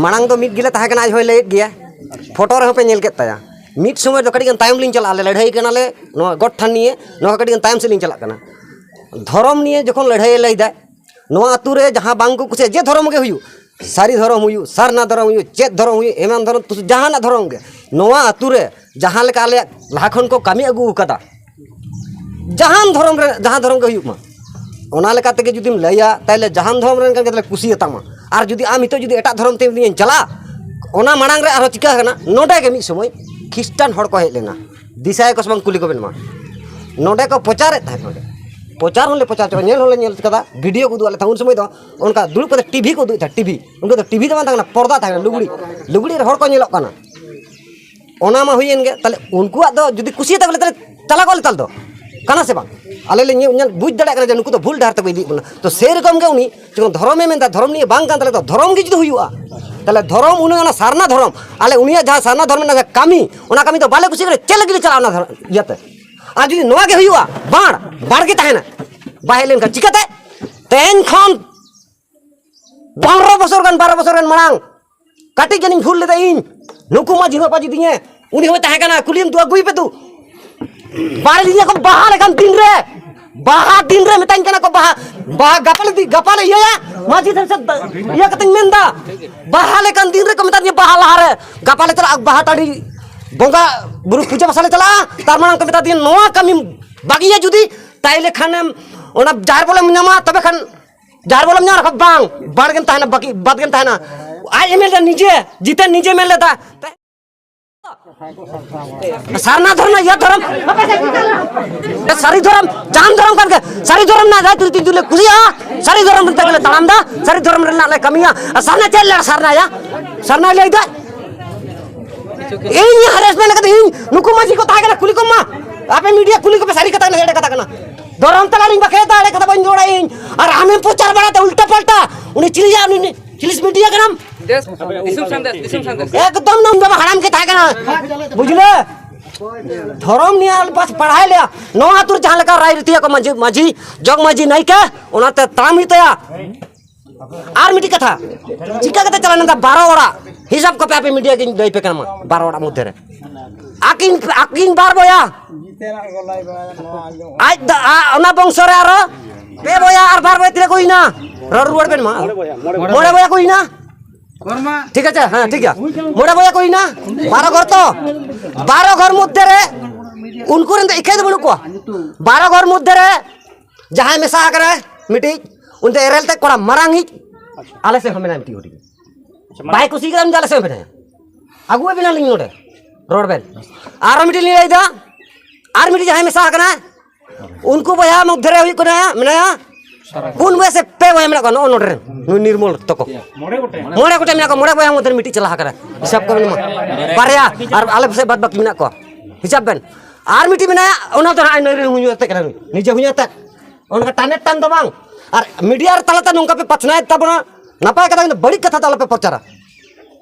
ᱢᱟᱲᱟᱝ ᱫᱚ ᱢᱤᱫ ᱜᱮᱞᱮ ᱛᱟᱦᱮᱸ ᱠᱟᱱᱟ, ᱟᱡ ᱦᱚᱸᱭ ᱞᱟᱹᱭᱮᱫ ᱜᱮᱭᱟ, ᱯᱷᱳᱴᱳ ᱨᱮᱦᱚᱸ ᱯᱮ ᱧᱮᱞ ᱠᱮᱫ ᱛᱟᱭᱟ᱾ ᱢᱤᱫ ᱥᱚᱢᱚᱭ ᱫᱚ ᱠᱟᱹᱴᱤᱡ ᱜᱟᱱ ᱛᱟᱭᱚᱢ ᱞᱤᱧ ᱪᱟᱞᱟᱜᱼᱟ, ᱟᱞᱮ ᱞᱟᱹᱲᱦᱟᱹᱭ ᱠᱟᱱᱟᱞᱮ ᱱᱚᱣᱟ ᱜᱚᱴ ᱴᱷᱟᱱ ᱱᱤᱭᱮ, ᱱᱚᱣᱟ ᱠᱟᱹᱴᱤᱡ ᱜᱟᱱ ᱛᱟᱭᱚᱢ ᱥᱮᱫ ᱞᱤᱧ ᱪᱟᱞᱟᱜ ᱠᱟᱱᱟ᱾ ᱫᱷᱚᱨᱚᱢ ᱱᱤᱭᱮ ᱡᱚᱠᱷᱚᱱ ᱞᱟᱹᱲᱦᱟᱹᱭᱮ ᱞᱟᱹᱭᱫᱟ, ᱱᱚᱣᱟ ᱟᱹᱛᱩ ᱨᱮ ᱡᱟᱦᱟᱸ ᱵᱟᱝ ᱠᱚ ᱠᱩᱥᱤᱭᱟᱜᱼᱟ, ᱡᱮ ᱫᱷᱚᱨᱚᱢ ᱜᱮ ᱦᱩᱭᱩᱜ, ᱥᱟᱹᱨᱤ ᱫᱷᱚᱨᱚᱢ ᱦᱩᱭᱩᱜ, ᱥᱟᱨᱱᱟ ᱫᱷᱚᱨᱚᱢ ᱦᱩᱭᱩᱜ, ᱪᱮᱫ ᱫᱷᱚᱨᱚᱢ ᱦᱩᱭᱩᱜ, ᱮᱢᱟᱱ ᱫᱷᱚᱨᱚᱢ, ᱛᱩᱥᱩ-, ᱡᱟᱦᱟᱱᱟᱜ ᱫᱷᱚᱨᱚᱢ ᱜᱮ, ᱱᱚᱣᱟ ᱟᱹᱛᱩ ᱨᱮ ᱡᱟᱦᱟᱸ ᱞᱮᱠᱟ ᱟᱞᱮᱭᱟᱜ ᱞᱟᱦᱟ ᱠᱷᱚᱱ ᱠᱚ ᱠᱟᱹᱢᱤ ᱟᱹᱜᱩ ᱟᱠᱟᱫᱟ, ᱡᱟᱦᱟᱱ ᱫᱷᱚᱨᱚᱢ ᱨᱮ, ᱡᱟᱦᱟᱱ ᱫᱷᱚᱨᱚᱢ ᱜᱮ ᱦᱩᱭᱩᱜ ᱢᱟ, ᱚᱱᱟ ᱞᱮᱠᱟ ᱛᱮᱜᱮ ᱡᱩᱫᱤᱢ ᱞᱟᱹᱭᱟ, ᱛᱟᱦᱞᱮ ᱡᱟᱦᱟᱱ ᱫᱷᱚᱨᱚᱢ ᱨᱮᱱ ᱠᱟᱱ ᱜᱮ ᱛᱟᱦᱞᱮ ᱠᱩᱥᱤᱭᱟᱛᱟᱢᱟ᱾ ᱟᱨ ᱡᱩᱫᱤ ᱟᱢ ᱱᱤᱛᱚᱜ ᱡᱩᱫᱤ ᱮᱴᱟᱜ ᱫᱷᱚᱨᱚᱢ ᱛᱮᱢ ᱤᱧ ᱪᱟᱞᱟᱜᱼᱟ, ᱚᱱᱟ ᱢᱟᱲᱟᱝ ᱨᱮ ᱟᱨᱦᱚᱸ ᱪᱤᱠᱟᱹ ᱠᱟᱱᱟ, ᱱᱚᱰᱮ ᱜᱮ ᱢᱤᱫ ᱥᱚᱢᱚᱭ ᱠᱷᱨᱤᱥᱴᱟᱱ ᱦᱚᱲ ᱠᱚ ᱦᱮᱡ ᱞᱮᱱᱟ, ᱫᱤᱥᱟᱹᱭᱟᱠᱚ ᱥᱮ ᱵᱟᱝ ᱠᱩᱞᱤ ᱠᱚᱵᱮᱱ ᱢᱟ, ᱱᱚᱰᱮ ᱠᱚ ᱯᱨᱚᱪᱟᱨᱮᱫ ᱛᱟᱦᱮᱸᱫ, ᱱᱚᱰᱮ ᱯᱨᱚᱪᱟᱨ ᱦᱚᱸᱞᱮ ᱯᱨᱚᱪᱟᱨ ᱦᱚᱪᱚ ᱠᱟᱫᱟ, ᱧᱮᱞ ᱦᱚᱸᱞᱮ ᱧᱮᱞ ᱠᱟᱫᱟ, ᱵᱷᱤᱰᱤᱭᱳ ᱠᱚ ᱩᱫᱩᱜ ᱟᱞᱮ ᱛᱟᱦᱮᱸᱫ᱾ ᱩᱱ ᱥᱚᱢᱚᱭ ᱫᱚ ᱚᱱᱠᱟ ᱫᱩᱲᱩᱵ ᱠᱟᱛᱮ ᱴᱤᱵᱷᱤ ᱠᱚ ᱩᱫᱩᱜ ᱮᱫ ᱛᱟᱦᱮᱸᱫ, ᱴᱤᱵᱷᱤ, ᱩᱱᱠᱩ ᱫᱚ ᱴᱤᱵᱷᱤ ᱫᱚ ᱵᱟᱝ ᱛᱟᱦᱮᱸ ᱠᱟᱱᱟ, ᱯᱚᱨᱫᱟ ᱛᱟᱦᱮᱸ ᱠᱟᱱᱟ, ᱞᱩᱜᱽᱲᱤ, ᱞᱩᱜᱽᱲᱤ ᱨᱮ ᱦᱚᱲ ᱠᱚ ᱧᱮᱞᱚᱜ ᱠᱟᱱᱟ᱾ ᱚᱱᱟ ᱢᱟ ᱦᱩᱭᱮᱱ ᱜᱮ, ᱛᱟᱦᱞᱮ ᱩᱱᱠᱩᱣᱟᱜ ᱫᱚ ᱡᱩᱫᱤ ᱠᱩᱥᱤᱭᱟᱛᱟ ᱵᱚᱞᱮ, ᱛᱟᱦᱞᱮ ᱪᱟᱞᱟᱜ ᱠᱚ ᱞᱮᱛᱟᱞ ᱫᱚ, ᱠᱟᱱᱟ ᱥᱮ ᱵᱟᱝ? ᱟᱞᱮ ᱞᱮ ᱧᱮᱞ, ᱧᱮᱞ ᱵᱩᱡᱽ ᱫᱟᱲᱮᱭᱟᱜ ᱠᱟᱱᱟ ᱡᱮ ᱱᱩᱠᱩ ᱫᱚ ᱵᱷᱩᱞ ᱰᱟᱦᱟᱨ ᱛᱮᱠᱚ ᱤᱫᱤᱭᱮᱫ ᱵᱚᱱᱟ᱾ ᱛᱚ ᱥᱮᱨᱚᱠᱚᱢ ᱜᱮ ᱩᱱᱤ ᱡᱚᱠᱷᱚᱱ ᱫᱷᱚᱨᱚᱢᱮ ᱢᱮᱱᱫᱟ, ᱫᱷᱚᱨᱚᱢ ᱱᱤᱭᱮ ᱵᱟᱝ ᱠᱟᱱ ᱛᱟᱞᱮ ᱫᱚ, ᱫᱷᱚᱨᱚᱢ ᱜᱮ ᱡᱩᱫᱤ ᱦᱩᱭᱩᱜᱼᱟ, ᱛᱟᱦᱞᱮ ᱫᱷᱚᱨᱚᱢ ᱩᱱᱟᱹᱜ ᱚᱱᱟ ᱥᱟᱨᱱᱟ ᱫᱷᱚᱨᱚᱢ, ᱟᱞᱮ ᱩᱱᱤᱭᱟᱜ ᱡᱟᱦᱟᱸ ᱥᱟᱨᱱᱟ ᱫᱷᱚᱨᱚᱢ ᱨᱮᱱᱟᱜ ᱡᱟᱦᱟᱸ ᱠᱟᱹᱢᱤ, ᱚᱱᱟ ᱠᱟᱹᱢᱤ ᱫᱚ ᱵᱟᱞᱮ ᱠᱩᱥᱤᱭᱟᱜ ᱠᱟᱱᱟ, ᱪᱮᱫ ᱞᱟᱹᱜᱤᱫ ᱞᱮ ᱪᱟᱞᱟᱜᱼᱟ ᱚᱱᱟ ᱫᱷᱚᱨᱚᱢ ᱤᱭᱟᱹᱛᱮ? ᱟᱨ ᱡᱩᱫᱤ ᱱᱚᱣᱟ ᱜᱮ ᱦᱩᱭᱩᱜᱼᱟ, ᱵᱟᱲ, ᱵᱟᱲ ᱜᱮ ᱛᱟᱦᱮᱱᱟ, ᱵᱟᱭ ᱦᱮᱡ ᱞᱮᱱᱠᱷᱟᱱ ᱪᱤᱠᱟᱹᱛᱮ? ᱛᱮᱦᱮᱧ ᱠᱷᱚᱱ ᱯᱚᱱᱨᱚ ᱵᱚᱪᱷᱚᱨ ᱜᱟᱱ, ᱵᱟᱨᱚ ᱵᱚᱪᱷᱚᱨ ᱜᱟᱱ ᱢᱟᱲᱟᱝ ᱠᱟᱹᱴᱤᱡ ᱜᱟᱱᱤᱧ ᱵᱷᱩᱞ ᱞᱮᱫᱟ ᱤᱧ᱾ ᱱᱩᱠᱩ ᱢᱟᱹᱡᱷᱤ ᱦᱚᱸ ᱯᱟᱹᱡᱤ ᱫᱤᱧᱮ, ᱩᱱᱤ ᱦᱚᱸᱭ ᱛᱟᱦᱮᱸ ᱠᱟᱱᱟ, ᱠᱩᱞᱤᱭᱮᱢ ᱫᱩ, ᱟᱹᱜᱩᱭ ᱯᱮ ᱫᱩ᱾ ᱵᱟᱲᱮ ᱞᱤᱧᱟ ᱠᱚ ᱵᱟᱦᱟ ᱞᱮᱠᱟᱱ ᱫᱤᱱ ᱨᱮ, ᱵᱟᱦᱟ ᱫᱤᱱ ᱨᱮ ᱢᱮᱛᱟᱧ ᱠᱟᱱᱟ ᱠᱚ, ᱵᱟᱦᱟ, ᱵᱟᱦᱟ ᱜᱟᱯᱟ ᱞᱮ ᱫᱤ-, ᱜᱟᱯᱟ ᱞᱮ ᱤᱭᱟᱹᱭᱟ, ᱢᱟᱹᱡᱷᱤ ᱴᱷᱮᱱ ᱥᱮ ᱤᱭᱟᱹ ᱠᱟᱛᱮᱧ ᱢᱮᱱᱫᱟ, ᱵᱟᱦᱟ ᱞᱮᱠᱟᱱ ᱫᱤᱱ ᱨᱮᱠᱚ ᱢᱮᱛᱟ ᱫᱤᱧᱟ ᱵᱟᱦᱟ ᱞᱟᱦᱟᱨᱮ, ᱜᱟᱯᱟ ᱞᱮ ᱪᱟᱞᱟᱜᱼᱟ ᱵᱟᱦᱟ ᱴᱟᱺᱰᱤ, ᱵᱚᱸᱜᱟ ᱵᱩᱨᱩ ᱯᱩᱡᱟᱹ ᱯᱟᱥᱟ ᱞᱮ ᱪᱟᱞᱟᱜᱼᱟ, ᱛᱟᱨ ᱢᱟᱲᱟᱝ ᱠᱚ ᱢᱮᱛᱟ ᱫᱤᱧᱟ ᱱᱚᱣᱟ ᱠᱟᱹᱢᱤᱢ ᱵᱟᱹᱜᱤᱭᱟ ᱡᱩᱫᱤ, ᱛᱟᱦᱞᱮ ᱠᱷᱟᱱᱮᱢ ᱚᱱᱟ ᱡᱟᱦᱮᱨ ᱵᱚᱞᱮᱢ ᱧᱟᱢᱟ, ᱛᱚᱵᱮ ᱠᱷᱟᱱ ᱡᱟᱦᱮᱨ ᱵᱚᱞᱚᱢ ᱧᱟᱢ ᱨᱮᱦᱚᱸ ᱵᱟᱝ, ᱵᱟᱲ ᱜᱮᱢ ᱛᱟᱦᱮᱱᱟ, ᱵᱟᱹᱜᱤ ᱵᱟᱫ ᱜᱮᱢ ᱛᱟᱦᱮᱱᱟ᱾ ᱟᱡ ᱮ ᱢᱮᱱ ᱞᱮᱫᱟ, ᱱᱤᱡᱮ, ᱡᱤᱛᱮᱱ ᱱᱤᱡᱮ ᱢᱮᱱ ᱞᱮᱫᱟ᱾ ᱥᱟᱨᱱᱟ ᱫᱷᱚᱨᱚᱢ, ᱤᱭᱟᱹ ᱫᱷᱚᱨᱚᱢ, ᱥᱟᱹᱨᱤ ᱫᱷᱚᱨᱚᱢ, ᱡᱟᱦᱟᱱ ᱫᱷᱚᱨᱚᱢ ᱠᱟᱱ ᱜᱮ, ᱥᱟᱹᱨᱤ ᱫᱷᱚᱨᱚᱢ ᱨᱮᱱᱟᱜ ᱨᱟᱡᱽᱱᱤᱛᱤ ᱫᱚᱞᱮ ᱠᱩᱥᱤᱭᱟᱜᱼᱟ, ᱥᱟᱹᱨᱤ ᱫᱷᱚᱨᱚᱢ ᱨᱮᱱᱟᱜ ᱜᱮᱞᱮ ᱛᱟᱲᱟᱢ ᱫᱟ, ᱥᱟᱹᱨᱤ ᱫᱷᱚᱨᱚᱢ ᱨᱮᱱᱟᱜ ᱞᱮ ᱠᱟᱹᱢᱤᱭᱟ᱾ ᱟᱨ ᱥᱟᱨᱱᱟ ᱪᱮᱫ ᱞᱮ ᱥᱟᱨᱱᱟᱭᱟ? ᱥᱟᱨᱱᱟ ᱞᱟᱹᱭ ᱫᱟ ᱤᱧ ᱦᱟᱨᱮᱥᱢᱮᱱᱴ ᱠᱟᱫᱟ, ᱤᱧ ᱱᱩᱠᱩ ᱢᱟᱹᱡᱷᱤ ᱠᱚ ᱛᱟᱦᱮᱸ ᱠᱟᱱᱟ, ᱠᱩᱞᱤ ᱠᱚᱢ ᱢᱟ, ᱟᱯᱮ ᱢᱤᱰᱤᱭᱟ ᱠᱩᱞᱤ ᱠᱚᱯᱮ, ᱥᱟᱹᱨᱤ ᱠᱟᱛᱷᱟ ᱠᱟᱱᱟ, ᱮᱲᱮ ᱠᱟᱛᱷᱟ ᱠᱟᱱᱟ? ᱫᱷᱚᱨᱚᱢ ᱛᱟᱞᱟᱨᱤᱧ ᱵᱟᱠᱷᱮᱲ ᱫᱟ, ᱮᱲᱮ ᱠᱟᱛᱷᱟ ᱵᱟᱹᱧ ᱨᱚᱲᱟ ᱤᱧ᱾ ᱟᱨ ᱟᱢᱮᱢ ᱯᱨᱚᱪᱟᱨ ᱵᱟᱲᱟᱭ ᱫᱟ ᱩᱞᱴᱟ ᱯᱟᱞᱴᱟ᱾ ᱩᱱᱤ ᱪᱤᱞᱤᱭᱟ, ᱩᱱᱤ ᱪᱤᱞᱤᱥ ᱢᱤᱰᱤᱭᱟ ᱠᱟᱱᱟᱢ? ᱫᱮᱥ, ᱫᱤᱥᱚᱢ ᱥᱟᱸᱫᱮᱥ, ᱫᱤᱥᱚᱢ ᱥᱟᱸᱫᱮᱥ᱾ ᱮᱠᱫᱚᱢ ᱱᱚᱝ ᱫᱚ ᱦᱟᱲᱟᱢ ᱜᱮ ᱛᱟᱦᱮᱸ ᱠᱟᱱᱟ, ᱵᱩᱡᱷᱞᱟᱹ? ᱫᱷᱚᱨᱚᱢ ᱱᱤᱭᱟᱹ ᱟᱞᱯᱟᱥ ᱯᱟᱲᱦᱟᱭ ᱞᱮᱭᱟ᱾ ᱱᱚᱣᱟ ᱟᱹᱛᱩ ᱨᱮ ᱡᱟᱦᱟᱸ ᱞᱮᱠᱟ ᱨᱟᱭ ᱨᱤᱛᱤᱭᱟ ᱠᱚ ᱢᱟᱹᱡᱷᱤ, ᱢᱟᱹᱡᱷᱤ, ᱡᱚᱜᱽ ᱢᱟᱹᱡᱷᱤ, ᱱᱟᱭᱠᱮ, ᱚᱱᱟᱛᱮ ᱛᱟᱲᱟᱢ ᱦᱩᱭᱩᱜ ᱛᱟᱭᱟ᱾ ᱟᱨ ᱢᱤᱫᱴᱤᱡ ᱠᱟᱛᱷᱟ, ᱪᱤᱠᱟ ᱠᱟᱛᱮ ᱪᱟᱞᱟᱣ ᱮᱱᱟ ᱵᱟᱨᱚ ᱚᱲᱟᱜ? ᱦᱤᱥᱟᱵ ᱠᱚᱯᱮ ᱟᱯᱮ ᱢᱤᱰᱤᱭᱟ ᱜᱤᱧ ᱞᱟᱹᱭ ᱯᱮ ᱠᱟᱱᱟ, ᱢᱟ, ᱵᱟᱨᱚ ᱚᱲᱟᱜ ᱢᱚᱫᱽᱫᱷᱮ ᱨᱮ ᱟᱹᱠᱤᱱ, ᱟᱹᱠᱤᱱ ᱵᱟᱨ ᱵᱚᱭᱟ᱾ ᱟᱡ ᱫᱟ-, ᱟ-, ᱚᱱᱟ ᱵᱚᱝᱥᱚ ᱨᱮ ᱟᱨᱚ ᱯᱮ ᱵᱚᱭᱟ ᱟᱨ ᱵᱟᱨ ᱵᱚᱭᱟ ᱛᱤᱱᱟᱹᱜ ᱠᱚ ᱦᱩᱭᱱᱟ? ᱨᱚᱲ ᱨᱩᱣᱟᱹᱲ ᱵᱮᱱ ᱢᱟ᱾ ᱢᱚᱬᱮ ᱵᱚᱭᱟ ᱠᱚ ᱦᱩᱭᱱᱟ᱾ ᱴᱷᱤᱠ ᱟᱪᱷᱮ, ᱦᱮᱸ, ᱴᱷᱤᱠ ᱜᱮᱭᱟ᱾ ᱢᱚᱬᱮ ᱵᱚᱭᱦᱟ ᱠᱚ ᱦᱩᱭᱱᱟ, ᱵᱟᱨᱚ ᱜᱷᱚᱨ ᱛᱚ, ᱵᱟᱨᱚ ᱜᱷᱚᱨ ᱢᱚᱫᱽᱫᱷᱮ ᱨᱮ ᱩᱱᱠᱩ ᱨᱮᱱ ᱫᱚ ᱮᱠᱟᱭ ᱫᱚ ᱵᱟᱹᱱᱩᱜ ᱠᱚᱣᱟ᱾ ᱵᱟᱨᱚ ᱜᱷᱚᱨ ᱢᱚᱫᱽᱫᱷᱮ ᱨᱮ ᱡᱟᱦᱟᱸᱭ ᱢᱮᱥᱟ ᱟᱠᱟᱱᱟᱭ ᱢᱤᱫᱴᱤᱡ, ᱩᱱᱤ ᱫᱚ ᱮᱨᱮᱞ ᱛᱮ ᱠᱚᱲᱟ ᱢᱟᱨᱟᱝ ᱤᱡ, ᱟᱞᱮ ᱥᱮᱫ ᱦᱚᱸ ᱢᱮᱱᱟᱭᱟ ᱢᱤᱫᱴᱤᱡ ᱦᱩᱰᱤᱧ᱾ ᱵᱟᱭ ᱠᱩᱥᱤ ᱠᱟᱱᱟ, ᱩᱱᱤ ᱫᱚ ᱟᱞᱮ ᱥᱮᱫ ᱦᱚᱸ ᱢᱮᱱᱟᱭᱟ᱾ ᱟᱹᱜᱩᱭ ᱵᱮᱱᱟᱞᱤᱧ ᱱᱚᱰᱮ, ᱨᱚᱲ ᱵᱮᱱ᱾ ᱟᱨᱚ ᱢᱤᱫᱴᱤᱡ ᱞᱤᱧ ᱞᱟᱹᱭᱫᱟ, ᱟᱨ ᱢᱤᱫᱴᱤᱡ ᱡᱟᱦᱟᱸᱭ ᱢᱮᱥᱟ ᱟᱠᱟᱱᱟ, ᱩᱱᱠᱩ ᱵᱚᱭᱦᱟ ᱢᱚᱫᱽᱫᱷᱮ ᱨᱮ ᱦᱩᱭᱩᱜ ᱠᱟᱱᱟ, ᱢᱮᱱᱟᱭᱟ ᱯᱩᱱ ᱵᱚᱭᱦᱟ ᱥᱮ ᱯᱮ ᱵᱚᱭᱦᱟ ᱢᱮᱱᱟᱜ ᱠᱚᱣᱟ, ᱱᱚᱜᱼᱚ ᱱᱚᱰᱮ ᱨᱮᱱ ᱱᱩᱭ ᱱᱤᱨᱢᱚᱞ ᱛᱟᱠᱚ᱾ ᱢᱚᱬᱮ ᱜᱚᱴᱮᱡ ᱢᱮᱱᱟᱜ ᱠᱚᱣᱟ, ᱢᱚᱬᱮ ᱵᱚᱭᱦᱟ ᱢᱚᱫᱽᱫᱷᱮ ᱨᱮ ᱢᱤᱫᱴᱤᱡ ᱪᱟᱞᱟᱣ ᱟᱠᱟᱱᱟ, ᱦᱤᱥᱟᱹᱵ ᱠᱚ ᱢᱮᱱᱟᱜᱼᱟ ᱵᱟᱨᱭᱟ, ᱟᱨ ᱟᱞᱮ ᱥᱮᱫ ᱵᱟᱫ ᱵᱟᱹᱠᱤ ᱢᱮᱱᱟᱜ ᱠᱚᱣᱟ, ᱦᱤᱥᱟᱹᱵ ᱵᱮᱱ᱾ ᱟᱨ ᱢᱤᱫᱴᱤᱡ ᱢᱮᱱᱟᱭᱟ, ᱚᱱᱟ ᱫᱚ ᱱᱟᱦᱟᱜ ᱱᱩᱭ ᱨᱮᱱ ᱦᱩᱧᱩ ᱟᱛᱮ ᱠᱟᱱᱟ, ᱱᱩᱭ ᱱᱤᱡᱮ ᱦᱩᱧᱩ ᱟᱛᱮ᱾ ᱚᱱᱠᱟ ᱴᱟᱱᱮ ᱴᱟᱱ ᱫᱚ ᱵᱟᱝ᱾ ᱟᱨ ᱢᱤᱰᱤᱭᱟ ᱨᱮ ᱛᱟᱞᱟᱛᱮ ᱱᱚᱝᱠᱟ ᱯᱮ ᱯᱟᱥᱱᱟᱣᱮᱫ ᱛᱟᱵᱚᱱᱟ, ᱱᱟᱯᱟᱭ ᱠᱟᱛᱷᱟ, ᱠᱤᱱᱛᱩ ᱵᱟᱹᱲᱤᱡ ᱠᱟᱛᱷᱟ ᱫᱚ ᱟᱞᱚᱯᱮ ᱯᱨᱚᱪᱟᱨᱟ᱾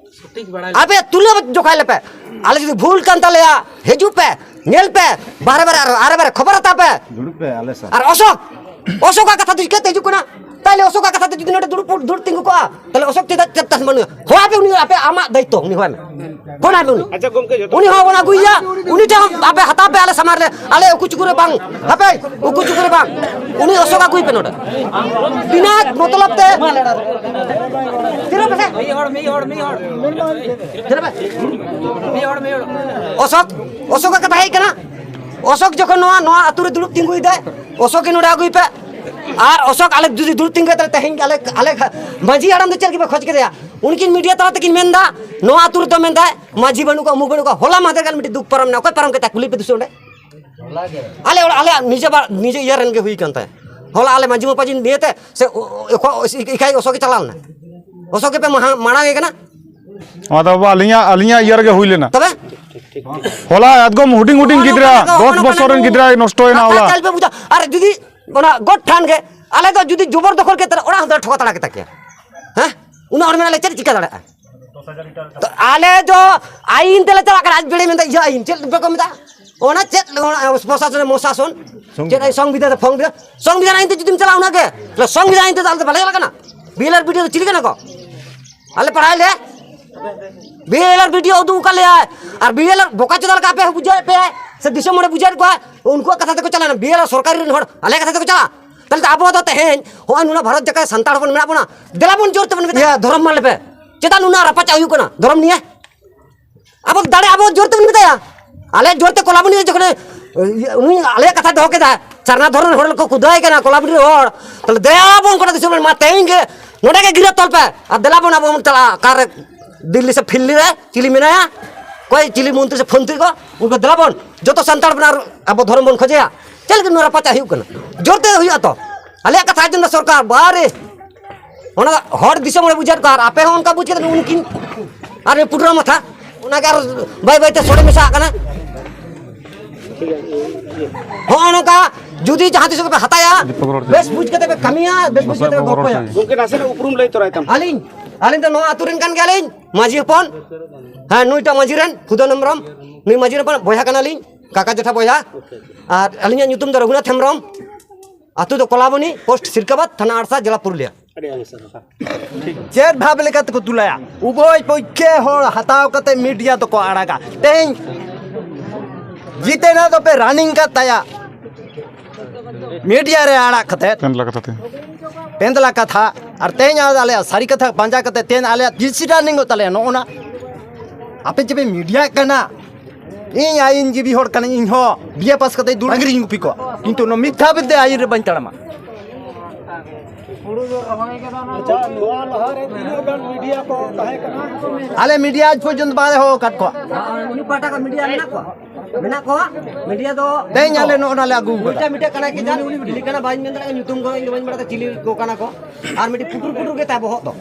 ᱟᱯᱮ ᱛᱩᱞᱟᱹ ᱡᱚᱠᱷᱟᱭ ᱞᱮᱯᱮ᱾ ᱟᱞᱮ ᱡᱩᱫᱤ ᱵᱷᱩᱞ ᱠᱟᱱ ᱛᱟᱞᱮᱭᱟ, ᱦᱤᱡᱩᱜ ᱯᱮ, ᱧᱮᱞ ᱯᱮ, ᱵᱟᱦᱨᱮ ᱵᱟᱦᱨᱮ ᱟᱨ ᱟᱨᱮ ᱵᱟᱦᱨᱮ ᱠᱷᱚᱵᱚᱨ ᱦᱟᱛᱟᱣ ᱯᱮ᱾ ᱫᱩᱲᱩᱵ ᱯᱮ ᱟᱞᱮ ᱥᱟᱶ᱾ ᱟᱨ ᱚᱥᱳᱠ, ᱚᱥᱳᱠᱟᱜ ᱠᱟᱛᱷᱟ ᱫᱚ ᱪᱤᱠᱟᱹᱛᱮ ᱦᱤᱡᱩᱜ ᱠᱟᱱᱟ? ᱛᱟᱦᱞᱮ ᱚᱥᱳᱠᱟᱜ ᱠᱟᱛᱷᱟ ᱛᱮ ᱡᱩᱫᱤ ᱱᱚᱰᱮ ᱫᱩᱲᱩᱵ, ᱫᱩᱲᱩᱵ ᱛᱤᱸᱜᱩ ᱠᱚᱜᱼᱟ, ᱛᱟᱦᱞᱮ ᱚᱥᱳᱠ ᱪᱮᱫᱟᱜ, ᱪᱮᱫ ᱛᱟᱦᱮᱱ ᱵᱟᱹᱱᱩᱜᱼᱟ? ᱦᱚᱦᱚ ᱟᱯᱮ ᱩᱱᱤ, ᱟᱯᱮ ᱟᱢᱟᱜ ᱫᱟᱭᱤᱛᱛᱚ, ᱩᱱᱤ ᱦᱚᱦᱚ ᱟᱭ ᱢᱮ᱾ ᱯᱷᱳᱱ ᱟᱭ ᱢᱮ ᱩᱱᱤ᱾ ᱟᱪᱪᱷᱟ ᱜᱚᱢᱠᱮ, ᱡᱚᱛᱚ ᱩᱱᱤ ᱦᱚᱸ ᱵᱚᱱ ᱟᱹᱜᱩᱭᱮᱭᱟ, ᱩᱱᱤ ᱴᱷᱮᱱ ᱦᱚᱸ ᱟᱯᱮ ᱦᱟᱛᱟᱣ ᱯᱮ ᱟᱞᱮ ᱥᱟᱢᱟᱝ ᱨᱮ, ᱟᱞᱮ ᱩᱠᱩ ᱪᱩᱠᱩ ᱨᱮ ᱵᱟᱝ, ᱦᱟᱯᱮ, ᱩᱠᱩ ᱪᱩᱠᱩ ᱨᱮ ᱵᱟᱝ, ᱩᱱᱤ ᱚᱥᱳᱠ ᱟᱹᱜᱩᱭ ᱯᱮ ᱱᱚᱰᱮ᱾ ᱵᱤᱱᱟ ᱢᱚᱛᱞᱚᱵ ᱛᱮ᱾ ᱛᱤᱱᱟᱹᱜ ᱯᱮᱥᱮ? ᱢᱤᱫ ᱦᱚᱲ, ᱢᱤᱫ ᱦᱚᱲ, ᱢᱤᱫ ᱦᱚᱲ᱾ ᱛᱤᱱᱟᱹᱜ ᱯᱮ? ᱢᱤᱫ ᱦᱚᱲ, ᱢᱤᱫ ᱦᱚᱲ᱾ ᱚᱥᱳᱠ, ᱚᱥᱳᱠ ᱠᱟᱛᱷᱟ ᱦᱮᱡ ᱠᱟᱱᱟ᱾ ᱚᱥᱳᱠ ᱡᱚᱠᱷᱚᱱ ᱱᱚᱣᱟ, ᱱᱚᱣᱟ ᱟᱹᱛᱩ ᱨᱮ ᱫᱩᱲᱩᱵ ᱛᱤᱸᱜᱩᱭᱮᱫᱟᱭ, ᱚᱥᱳᱠ ᱜᱮ ᱱᱚᱰᱮ ᱟᱹᱜᱩᱭ ᱯᱮ᱾ ᱟᱨ ᱚᱥᱳᱠ ᱟᱞᱮ ᱡᱩᱫᱤ ᱫᱩᱲᱩᱵ ᱛᱤᱸᱜᱩ ᱠᱟᱛᱮ ᱛᱮᱦᱮᱧ ᱟᱞᱮ, ᱟᱞᱮ ᱢᱟᱹᱡᱷᱤ ᱦᱟᱲᱟᱢ ᱫᱚ ᱪᱮᱫ ᱜᱮᱯᱮ ᱠᱷᱚᱡᱽ ᱠᱮᱫᱮᱭᱟ? ᱩᱱᱠᱤᱱ ᱢᱤᱰᱤᱭᱟ ᱛᱟᱞᱟ ᱛᱮᱠᱤᱱ ᱢᱮᱱᱫᱟ, ᱱᱚᱣᱟ ᱟᱹᱛᱩ ᱨᱮᱫᱚ ᱢᱮᱱᱫᱟᱭ, ᱢᱟᱹᱡᱷᱤ ᱵᱟᱹᱱᱩᱜ ᱠᱚᱣᱟ, ᱩᱢᱩᱠ ᱵᱟᱹᱱᱩᱜ ᱠᱚᱣᱟ᱾ ᱦᱚᱞᱟ ᱢᱟᱦᱫᱮᱨ ᱜᱟᱱ ᱢᱤᱫᱴᱤᱡ ᱫᱩᱠ ᱯᱟᱨᱚᱢ ᱮᱱᱟ, ᱚᱠᱚᱭ ᱯᱟᱨᱚᱢ ᱠᱮᱫ ᱛᱟᱭᱟ? ᱠᱩᱞᱤ ᱯᱮ ᱫᱩᱥᱮ ᱚᱸᱰᱮ᱾ ᱟᱞᱮ ᱚᱲᱟᱜ, ᱟᱞᱮᱭᱟᱜ ᱱᱤᱡᱮ ᱵᱟ-, ᱱᱤᱡᱮ ᱤᱭᱟᱹ ᱨᱮᱱ ᱜᱮ ᱦᱩᱭ ᱠᱟᱱ ᱛᱟᱭᱟ᱾ ᱦᱚᱞᱟ ᱟᱞᱮ ᱢᱟᱹᱡᱷᱤ ᱢᱟᱯᱟᱡᱤ ᱱᱤᱭᱮᱛᱮ ᱥᱮ ᱚ-, ᱚ-, ᱮᱠᱷᱚ-, ᱮᱠᱟᱭ ᱚᱥᱳᱠ ᱮ ᱪᱟᱞᱟᱣ ᱞᱮᱱᱟ᱾ ᱚᱥᱳᱠ ᱜᱮᱯᱮ ᱢᱟᱦᱟ-, ᱢᱟᱲᱟᱝ ᱮ ᱠᱟᱱᱟ᱾ ᱚᱱᱟ ᱫᱚ ᱵᱟᱵᱟ ᱟᱹᱞᱤᱧᱟᱜ, ᱟᱹᱞᱤᱧᱟᱜ ᱤᱭᱟᱹ ᱨᱮᱜᱮ ᱦᱩᱭ ᱞᱮᱱᱟ᱾ ᱛᱚᱵᱮ? ᱦᱚᱞᱟ ᱮᱠᱫᱚᱢ ᱦᱩᱰᱤᱧ ᱦᱩᱰᱤᱧ ᱦᱚᱸᱜᱼᱚ ᱜᱤᱫᱽᱨᱟᱹ, ᱱᱚᱝᱠᱟ ᱫᱚ, ᱫᱚᱥ ᱦᱚᱸᱜᱼᱚ ᱱᱚᱝᱠᱟ ᱵᱚᱪᱷᱚᱨ ᱨᱮᱱ ᱫᱚ᱾ ᱜᱤᱫᱽᱨᱟᱹᱭ ᱱᱚᱥᱴᱚᱭᱮᱱᱟ ᱠᱟᱛᱷᱟ ᱚᱞᱟ᱾ ᱪᱟᱞ ᱯᱮ ᱵᱩᱡᱷᱟᱹᱣ᱾ ᱟᱨ ᱡᱩᱫᱤ ᱚᱱᱟ ᱜᱚᱴ ᱴᱷᱟᱱ ᱜᱮ ᱟᱞᱮ ᱫᱚ ᱡᱩᱫᱤ ᱡᱚᱵᱚᱨ ᱫᱚᱠᱷᱚᱞ ᱠᱮᱫ ᱛᱟᱞᱮ, ᱚᱲᱟᱜ ᱦᱚᱸ ᱫᱚ ᱴᱷᱚᱠᱟ ᱛᱟᱲᱟ ᱠᱮᱛᱟ ᱠᱮᱭᱟ᱾ ᱦᱮᱸ? ᱩᱱᱟᱹᱜ ᱦᱚᱲ ᱢᱮᱱᱟᱜ ᱞᱮ ᱪᱮᱫ ᱪᱤᱠᱟ ᱫᱟᱲᱮᱭᱟᱜᱼᱟ? ᱛᱚ ᱟᱞᱮ ᱫᱚ ᱟᱭᱤᱱ ᱛᱮᱞᱮ ᱪᱟᱞᱟᱜ ᱠᱟᱱᱟ, ᱟᱡ ᱵᱮᱲᱮ ᱢᱮᱱᱫᱟ ᱤᱭᱟᱹ ᱟᱭᱤᱱ, ᱪᱮᱫ ᱯᱮ ᱠᱚ ᱢᱮᱛᱟᱜᱼᱟ? ᱚᱱᱟ ᱪᱮᱫ, ᱚᱱᱟ ᱯᱨᱚᱥᱟᱥᱚᱱ, ᱢᱚᱥᱟᱥᱚᱱ, ᱪᱮᱫ ᱟᱭ ᱥᱚᱝᱵᱤᱫᱷᱟᱱ ᱨᱮ ᱯᱷᱚᱝᱵᱤᱫᱷᱟᱱ, ᱥᱚᱝᱵᱤᱫᱷᱟᱱ ᱟᱭᱤᱱ ᱛᱮ ᱡᱩᱫᱤᱢ ᱪᱟᱞᱟᱜᱼᱟ ᱚᱱᱟᱜᱮ, ᱛᱟᱦᱞᱮ ᱥᱚᱝᱵᱤᱫᱷᱟᱱ ᱟᱭᱤᱱ ᱛᱮ ᱟᱞᱮ ᱫᱚ ᱵᱟᱞᱮ ᱪᱟᱞᱟᱜ ᱠᱟᱱᱟ᱾ ᱵᱤ ᱮᱞ ᱟᱨ ᱵᱤ ᱰᱤ ᱫᱚ ᱪᱤᱞᱤ ᱠᱟᱱᱟ ᱠᱚ? ᱟᱞᱮ ᱯᱟᱲᱦᱟᱣ ᱞᱮ, ᱵᱤ ᱮᱞ ᱟᱨ ᱵᱤ ᱰᱤ ᱳ ᱩᱫᱩᱜ ᱟᱠᱟᱫ ᱞᱮᱭᱟᱭ, ᱟᱨ ᱵᱤ ᱮᱞ ᱟᱨ ᱵᱚᱠᱟ ᱪᱳᱫᱟ ᱞᱮᱠᱟ ᱟᱯᱮ ᱦᱚᱸ ᱵᱩᱡᱷᱟᱹᱣᱮᱫ ᱯᱮᱭᱟᱭ, ᱥᱮ ᱫᱤᱥᱚᱢ ᱦᱚᱲᱮ ᱵᱩᱡᱷᱟᱹᱣᱮᱫ ᱠᱚᱣᱟ, ᱩᱱᱠᱩᱣᱟᱜ ᱠᱟᱛᱷᱟ ᱛᱮᱠᱚ ᱪᱟᱞᱟᱜᱼᱟ᱾ ᱵᱤ ᱮᱞ ᱟᱨ ᱥᱚᱨᱠᱟᱨᱤ ᱨᱮᱱ ᱦᱚᱲ ᱟᱞᱮᱭᱟᱜ ᱠᱟᱛᱷᱟ ᱛᱮᱠᱚ ᱪᱟᱞᱟᱜᱼᱟ᱾ ᱛᱟᱦᱞᱮ ᱛᱚ ᱟᱵᱚ ᱫᱚ ᱛᱮᱦᱮᱧ ᱦᱚᱸᱜᱼᱚᱭ ᱱᱩᱱᱟᱹᱜ ᱵᱷᱟᱨᱚᱛ ᱡᱟᱠᱟᱛ ᱨᱮ ᱥᱟᱱᱛᱟᱲ ᱦᱚᱯᱚᱱ ᱢᱮᱱᱟᱜ ᱵᱚᱱᱟ, ᱫᱮᱞᱟ ᱵᱚᱱ ᱡᱳᱨ ᱛᱮᱵᱚᱱ ᱢᱮᱛᱟᱜᱼᱟ᱾ ᱤᱭᱟᱹ ᱫᱷᱚᱨᱚᱢ ᱢᱟᱱ ᱞᱮᱯᱮ᱾ ᱪᱮᱫᱟᱜ ᱱᱩᱱᱟᱹᱜ ᱨᱟᱯᱟᱪᱟᱜ ᱦᱩᱭᱩᱜ ᱠᱟᱱᱟ ᱫᱷᱚᱨᱚᱢ ᱱᱤᱭᱮ? ᱟᱵᱚ ᱫᱟᱲᱮ, ᱟᱵᱚ ᱡᱳᱨ ᱛᱮᱵᱚᱱ ᱢᱮᱛᱟᱭᱟ᱾ ᱟᱞᱮ ᱡᱳᱨ ᱛᱮ ᱠᱚᱞᱟᱵᱚᱱᱤ ᱨᱮ ᱡᱚᱠᱷᱚᱱᱮ, ᱤᱭᱟᱹ, ᱩᱱᱤ ᱟᱞᱮᱭᱟᱜ ᱠᱟᱛᱷᱟᱭ ᱫᱚᱦᱚ ᱠᱮᱫᱟ, ᱥᱟᱨᱱᱟ ᱫᱷᱚᱨᱚᱢ ᱦᱚᱲ ᱠᱚ ᱠᱩᱫᱟᱹᱭ ᱠᱟᱱᱟ ᱠᱚᱞᱟᱵᱚᱱᱤ ᱦᱚᱲ, ᱛᱟᱦᱞᱮ ᱫᱮᱞᱟ ᱵᱚᱱ ᱠᱚᱲᱟ ᱫᱤᱥᱚᱢ ᱨᱮ, ᱢᱟ ᱛᱮᱦᱮᱧ ᱜᱮ ᱱᱚᱰᱮ ᱜᱮ ᱜᱤᱨᱟᱹ ᱛᱚᱞ ᱯᱮ, ᱟᱨ ᱫᱮᱞᱟ ᱵᱚᱱ ᱟᱵᱚ ᱵᱚᱱ ᱪᱟᱞᱟᱜᱼᱟ᱾ ᱚᱠᱟᱨᱮ ᱫᱤᱞᱞᱤ ᱥᱮ ᱯᱷᱤᱞᱞᱤ ᱨᱮ ᱪᱤᱞᱤ ᱢᱮᱱᱟᱭᱟ, ᱚᱠᱚᱭ ᱪᱤᱞᱤ ᱢᱚᱱᱛᱨᱤ ᱥᱮ ᱯᱷᱚᱱᱛᱨᱤ ᱠᱚ, ᱩᱱᱠᱩ ᱫᱮᱞᱟ ᱵᱚᱱ ᱡᱚᱛᱚ ᱥᱟᱱᱛᱟᱲ ᱵᱚᱱ ᱟᱨ ᱟᱵᱚ ᱫᱷᱚᱨᱚᱢ ᱵᱚᱱ ᱠᱷᱚᱡᱮᱭᱟ᱾ ᱪᱮᱫ ᱞᱟᱹᱜᱤᱫ ᱱᱚᱣᱟ ᱨᱟᱯᱟᱪᱟᱜ ᱦᱩᱭᱩᱜ ᱠᱟᱱᱟ? ᱡᱳᱨ ᱛᱮ ᱦᱩᱭᱩᱜᱼᱟ ᱛᱚ, ᱟᱞᱮᱭᱟᱜ ᱠᱟᱛᱷᱟ ᱟᱸᱡᱚᱢ ᱫᱟ ᱥᱚᱨᱠᱟᱨ, ᱵᱟᱨᱮ ᱚᱱᱟ ᱦᱚᱲ ᱫᱤᱥᱚᱢ ᱨᱮ ᱵᱩᱡᱷᱟᱹᱣ ᱠᱚ, ᱟᱨ ᱟᱯᱮ ᱦᱚᱸ ᱚᱱᱠᱟ ᱵᱩᱡᱽ ᱠᱟᱛᱮ ᱩᱱᱠᱤᱱ ᱟᱨ ᱯᱩᱴᱨᱟᱹ ᱢᱟᱛᱷᱟ, ᱚᱱᱟᱜᱮ ᱟᱨ ᱵᱟᱹᱭ ᱵᱟᱹᱭ ᱛᱮ ᱥᱚᱲᱮ ᱢᱮᱥᱟᱜ ᱠᱟᱱᱟ᱾ ᱦᱚᱸᱜᱼᱚ ᱱᱚᱝᱠᱟ ᱡᱩᱫᱤ ᱡᱟᱦᱟᱸ ᱛᱤᱥ ᱯᱮ ᱦᱟᱛᱟᱭᱟ, ᱫᱤᱯᱚᱠ ᱨᱚᱲ ᱵᱮᱥ ᱵᱩᱡᱽ ᱠᱟᱛᱮ ᱯᱮ ᱠᱟᱹᱢᱤᱭᱟ, ᱵᱮᱥ ᱵᱩᱡᱽ ᱠᱟᱛᱮ ᱯᱮ ᱜᱚᱞᱯᱚᱭᱟ᱾ ᱜᱚᱢᱠᱮ, ᱱᱟᱥᱮᱱᱟᱜ ᱩᱯᱨᱩᱢ ᱞᱟᱹᱭ ᱛᱚᱨᱟᱭ ᱛᱟᱢ᱾ ᱟᱹᱞᱤᱧ, ᱟᱹᱞᱤᱧ ᱫᱚ ᱱᱚᱣᱟ ᱟᱹᱛᱩ ᱨᱮᱱ ᱠᱟᱱ ᱜᱮᱭᱟᱞᱤᱧ, ᱢᱟᱹᱡᱷᱤ ᱦᱚᱯᱚᱱ᱾ ᱦᱮᱸ, ᱱᱩᱭᱴᱟᱜ ᱢᱟᱹᱡᱷᱤ ᱨᱮᱱ ᱯᱷᱩᱫᱟᱹᱱ ᱦᱮᱢᱵᱨᱚᱢ, ᱱᱩᱭ ᱢᱟᱹᱡᱷᱤ ᱨᱮᱱ ᱵᱚᱭᱦᱟ ᱠᱟᱱᱟᱞᱤᱧ, ᱠᱟᱠᱟ ᱡᱮᱴᱷᱟ ᱵᱚᱭᱦᱟ᱾ ᱟᱨ ᱟᱹᱞᱤᱧᱟᱜ ᱧᱩᱛᱩᱢ ᱫᱚ ᱨᱚᱜᱷᱩᱱᱟᱛᱷ ᱦᱮᱢᱵᱨᱚᱢ, ᱟᱹᱛᱩ ᱫᱚ ᱠᱚᱞᱟᱵᱚᱱᱤ, ᱯᱳᱥᱴ ᱥᱤᱨᱠᱟᱵᱟᱫᱽ, ᱛᱷᱟᱱᱟ ᱟᱲᱥᱟ, ᱡᱮᱞᱟ ᱯᱩᱨᱩᱞᱤᱭᱟ᱾ ᱟᱹᱰᱤ ᱟᱹᱰᱤ ᱥᱟᱨᱦᱟᱣ᱾ ᱪᱮᱫ ᱵᱷᱟᱵᱽ ᱞᱮᱠᱟ ᱛᱮᱠᱚ ᱛᱩᱞᱟᱹᱭᱟ? ᱩᱵᱷᱚᱭ ᱯᱚᱠᱠᱷᱮ ᱦᱚᱲ ᱦᱟᱛᱟᱣ ᱠᱟᱛᱮ ᱢᱤᱰᱤᱭᱟ ᱫᱚᱠᱚ ᱟᱲᱟᱜᱟ᱾ ᱛᱮᱦᱮᱧ ᱡᱤᱛᱮᱱᱟ ᱫᱚᱯᱮ ᱨᱟᱱᱤᱝ ᱠᱟᱫ ᱛᱟᱭᱟ ᱢᱤᱰᱤᱭᱟ ᱨᱮ ᱟᱲᱟᱜ ᱠᱟᱛᱮ᱾ ᱯᱮᱱᱫᱞᱟ ᱠᱟᱛᱷᱟ ᱛᱮ᱾ ᱯᱮᱱᱫᱞᱟ ᱠᱟᱛᱷᱟ᱾ ᱟᱨ ᱛᱮᱦᱮᱧ ᱟᱞᱮᱭᱟᱜ ᱥᱟᱹᱨᱤ ᱠᱟᱛᱷᱟ ᱯᱟᱸᱡᱟ ᱠᱟᱛᱮ ᱛᱮᱦᱮᱧ ᱟᱞᱮᱭᱟᱜ ᱡᱤᱥᱤ ᱨᱟᱱᱤᱝ ᱚᱜ ᱛᱟᱞᱮᱭᱟ᱾ ᱱᱚᱜᱼᱚ ᱱᱟ ᱟᱯᱮ ᱡᱮᱯᱮ ᱢᱤᱰᱤᱭᱟᱜ ᱠᱟᱱᱟ, ᱤᱧ ᱟᱹᱭᱤᱱᱡᱤᱵᱤ ᱦᱚᱲ ᱠᱟᱹᱱᱟᱹᱧ, ᱤᱧ ᱦᱚᱸ ᱵᱤᱭᱮ ᱯᱟᱥ ᱠᱟᱛᱮ ᱫᱩᱲᱩᱵ ᱰᱟᱝᱨᱤᱧ ᱜᱩᱯᱤ ᱠᱚᱣᱟ, ᱠᱤᱱᱛᱩ ᱱᱚᱣᱟ ᱢᱤᱛᱷᱭᱟ ᱵᱤᱨᱫᱮ ᱟᱹᱭᱤᱱ ᱨᱮ ᱵᱟᱹᱧ ᱛᱟᱲᱟᱢᱟ᱾ ᱟᱪᱪᱷᱟ, ᱱᱚᱣᱟ ᱞᱟᱦᱟ ᱨᱮ ᱛᱤᱱᱟᱹᱜ ᱜᱟᱱ ᱢᱤᱰᱤᱭᱟ ᱠᱚ ᱛᱟᱦᱮᱸ ᱠᱟᱱᱟ? ᱟᱞᱮ ᱢᱤᱰᱤᱭᱟ ᱟᱡ ᱯᱚᱨᱡᱚᱱᱛᱚ ᱵᱟᱞᱮ ᱦᱚᱦᱚ ᱟᱠᱟᱫ ᱠᱚᱣᱟ᱾ ᱩᱱᱤ ᱯᱟᱦᱴᱟ ᱠᱷᱚᱱ ᱢᱤᱰᱤᱭᱟ ᱢᱮᱱᱟᱜ ᱠᱚᱣᱟ? ᱢᱮᱱᱟᱜ ᱠᱚᱣᱟ᱾ ᱢᱤᱰᱤᱭᱟ ᱫᱚ ᱛᱮᱦᱮᱧ ᱟᱞᱮ ᱱᱚᱜᱼᱚ ᱱᱟ ᱞᱮ ᱟᱹᱜᱩ ᱟᱠᱟᱫᱟ᱾ ᱢᱤᱫᱴᱟᱝ, ᱢᱤᱫᱴᱟᱝ ᱠᱟᱱᱟ ᱠᱤ ᱡᱟᱱ, ᱩᱱᱤ ᱪᱤᱞᱤ ᱠᱟᱱᱟ ᱵᱟᱹᱧ ᱢᱮᱱ ᱫᱟᱲᱮᱭᱟᱜᱼᱟ, ᱧᱩᱛᱩᱢ ᱠᱚ ᱤᱧ ᱫᱚ ᱵᱟᱹᱧ ᱵᱟᱲᱟᱭᱟ, ᱪᱤᱞᱤ ᱠᱚ ᱠᱟᱱᱟ ᱠᱚ᱾ ᱟᱨ ᱢᱤᱫᱴᱤᱡ ᱯᱩᱴᱩᱨ ᱯᱩᱴᱩᱨ ᱜᱮ ᱛᱟᱭ ᱵᱚᱦᱚᱜ ᱫᱚ᱾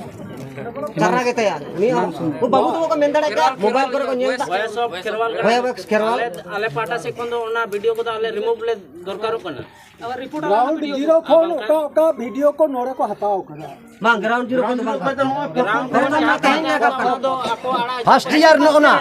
ᱪᱟᱨᱟ ᱜᱮ ᱛᱟᱭᱟ᱾ ᱩᱱᱤ ᱦᱚᱸ, ᱩᱱᱠᱩ ᱵᱟᱹᱵᱩ ᱛᱟᱠᱚ ᱠᱚ ᱢᱮᱱ ᱫᱟᱲᱮᱭᱟᱜ ᱜᱮᱭᱟ, ᱢᱳᱵᱟᱭᱤᱞ ᱠᱚᱨᱮ ᱠᱚ ᱧᱮᱞ ᱮᱫᱟ᱾ ᱵᱷᱚᱭᱮᱥ ᱚᱯᱷ ᱠᱷᱮᱨᱣᱟᱞ ᱨᱮ ᱵᱷᱚᱭᱮᱥ ᱚᱯᱷ ᱠᱷᱮᱨᱣᱟᱞ᱾ ᱟᱞᱮ, ᱟᱞᱮ ᱯᱟᱦᱴᱟ ᱥᱮᱫ ᱠᱷᱚᱱ ᱫᱚ ᱚᱱᱟ ᱵᱷᱤᱰᱤᱭᱳ ᱠᱚᱫᱚ ᱟᱞᱮ ᱨᱤᱢᱩᱵᱷ ᱞᱮ ᱫᱚᱨᱠᱟᱨᱚᱜ ᱠᱟᱱᱟ᱾ ᱜᱨᱟᱣᱩᱱᱰ ᱡᱤᱨᱳ ᱠᱷᱚᱱ ᱚᱠᱟ ᱚᱠᱟ ᱵᱷᱤᱰᱤᱭᱳ ᱠᱚ ᱱᱚᱰᱮ ᱠᱚ ᱦᱟᱛᱟᱣ ᱠᱟᱫᱟ? ᱵᱟᱝ, ᱜᱨᱟᱣᱩᱱᱰ ᱡᱤᱨᱳ ᱠᱷᱚᱱ ᱫᱚ ᱵᱟᱝ᱾ ᱜᱨᱟᱣᱩᱱᱰ ᱡᱤᱨᱳ ᱠᱷᱚᱱ ᱫᱚ ᱛᱮᱦᱮᱧ ᱞᱮ ᱮᱦᱚᱵ ᱠᱟᱫᱟ᱾ ᱯᱷᱟᱥᱴ ᱤᱭᱟᱨ ᱱᱚᱜᱼᱚ ᱱᱟ᱾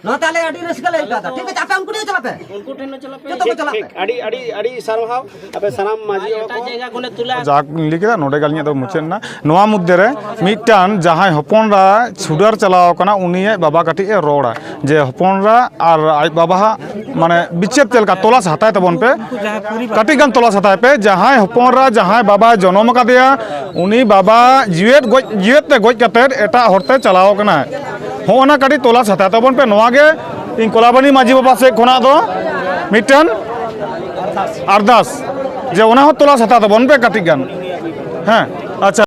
ᱱᱚᱣᱟ ᱛᱮ ᱟᱞᱮ ᱟᱹᱰᱤ ᱨᱟᱹᱥᱠᱟᱹ ᱞᱮ ᱟᱹᱭᱠᱟᱹᱣ ᱮᱫᱟ᱾ ᱴᱷᱤᱠ ᱟᱪᱷᱮ, ᱟᱯᱮ ᱩᱱᱠᱩ ᱴᱷᱮᱱ ᱪᱟᱞᱟᱜ ᱯᱮ᱾ ᱩᱱᱠᱩ ᱴᱷᱮᱱ ᱦᱚᱸ ᱪᱟᱞᱟᱜ ᱯᱮ᱾ ᱡᱚᱛᱚ ᱠᱚ ᱪᱟᱞᱟᱜ ᱯᱮ᱾ ᱴᱷᱤᱠ, ᱟᱹᱰᱤ, ᱟᱹᱰᱤ, ᱟᱹᱰᱤ ᱥᱟᱨᱦᱟᱣ ᱟᱯᱮ ᱥᱟᱱᱟᱢ ᱢᱟᱹᱡᱷᱤ ᱵᱟᱵᱟ ᱠᱚ᱾ ᱮᱴᱟᱜ ᱡᱟᱭᱜᱟ ᱠᱷᱚᱱᱮ ᱛᱩᱞᱟ᱾ ᱡᱟᱠ ᱞᱤᱧ ᱞᱟᱹᱭ ᱠᱮᱫᱟ, ᱱᱚᱰᱮ ᱜᱮ ᱟᱹᱞᱤᱧᱟᱜ ᱫᱚ ᱢᱩᱪᱟᱹᱫ ᱮᱱᱟ᱾ ᱱᱚᱣᱟ ᱢᱚᱫᱽᱫᱷᱮ ᱨᱮ ᱢᱤᱫᱴᱟᱝ ᱡᱟᱦᱟᱸᱭ ᱦᱚᱯᱚᱱ ᱮᱨᱟ ᱪᱷᱩᱰᱟᱹᱨ ᱪᱟᱞᱟᱣ ᱠᱟᱱᱟ, ᱩᱱᱤᱭᱟᱜ ᱵᱟᱵᱟ ᱠᱟᱹᱴᱤᱡ ᱮ ᱨᱚᱲᱟ ᱡᱮ ᱦᱚᱯᱚᱱ ᱮᱨᱟ ᱟᱨ ᱟᱡ ᱵᱟᱵᱟ ᱦᱟᱜ ᱢᱟᱱᱮ ᱵᱤᱪᱟᱹᱨ ᱪᱮᱫ ᱞᱮᱠᱟ, ᱛᱚᱞᱟᱥ ᱦᱟᱛᱟᱭ ᱛᱟᱵᱚᱱ ᱯᱮ, ᱠᱟᱹᱴᱤᱡ ᱜᱟᱱ ᱛᱚᱞᱟᱥ ᱦᱟᱛᱟᱭ ᱯᱮ᱾ ᱡᱟᱦᱟᱸᱭ ᱦᱚᱯᱚᱱ ᱮᱨᱟ ᱡᱟᱦᱟᱸᱭ ᱵᱟᱵᱟᱭ ᱡᱚᱱᱚᱢ ᱟᱠᱟᱫᱮᱭᱟ, ᱩᱱᱤ ᱵᱟᱵᱟ ᱡᱤᱣᱮᱫ ᱜᱚᱡ, ᱡᱤᱣᱮᱫ ᱛᱮ ᱜᱚᱡ ᱠᱟᱛᱮᱫ ᱮᱴᱟᱜ ᱦᱚᱲ ᱛᱮ ᱪᱟᱞᱟᱣ ᱠᱟᱱᱟᱭ᱾ ᱦᱚᱸᱜᱼᱚ ᱱᱟ ᱠᱟᱹᱴᱤᱡ ᱛᱚᱞᱟᱥ ᱦᱟᱛᱟᱣ ᱛᱟᱵᱚᱱ ᱯᱮ᱾ ᱱᱚᱣᱟ ᱜᱮ ᱤᱧ ᱠᱚᱞᱟᱵᱟᱱᱤ ᱢᱟᱹᱡᱷᱤ ᱵᱟᱵᱟ ᱥᱮᱫ ᱠᱷᱚᱱᱟᱜ ᱫᱚ ᱢᱤᱫᱴᱮᱱ ᱟᱨᱫᱟᱥ, ᱡᱮ ᱚᱱᱟ ᱦᱚᱸ ᱛᱚᱞᱟᱥ ᱦᱟᱛᱟᱣ ᱛᱟᱵᱚᱱ ᱯᱮ ᱠᱟᱹᱴᱤᱡ ᱜᱟᱱ᱾ ᱦᱮᱸ, ᱟᱪᱪᱷᱟ᱾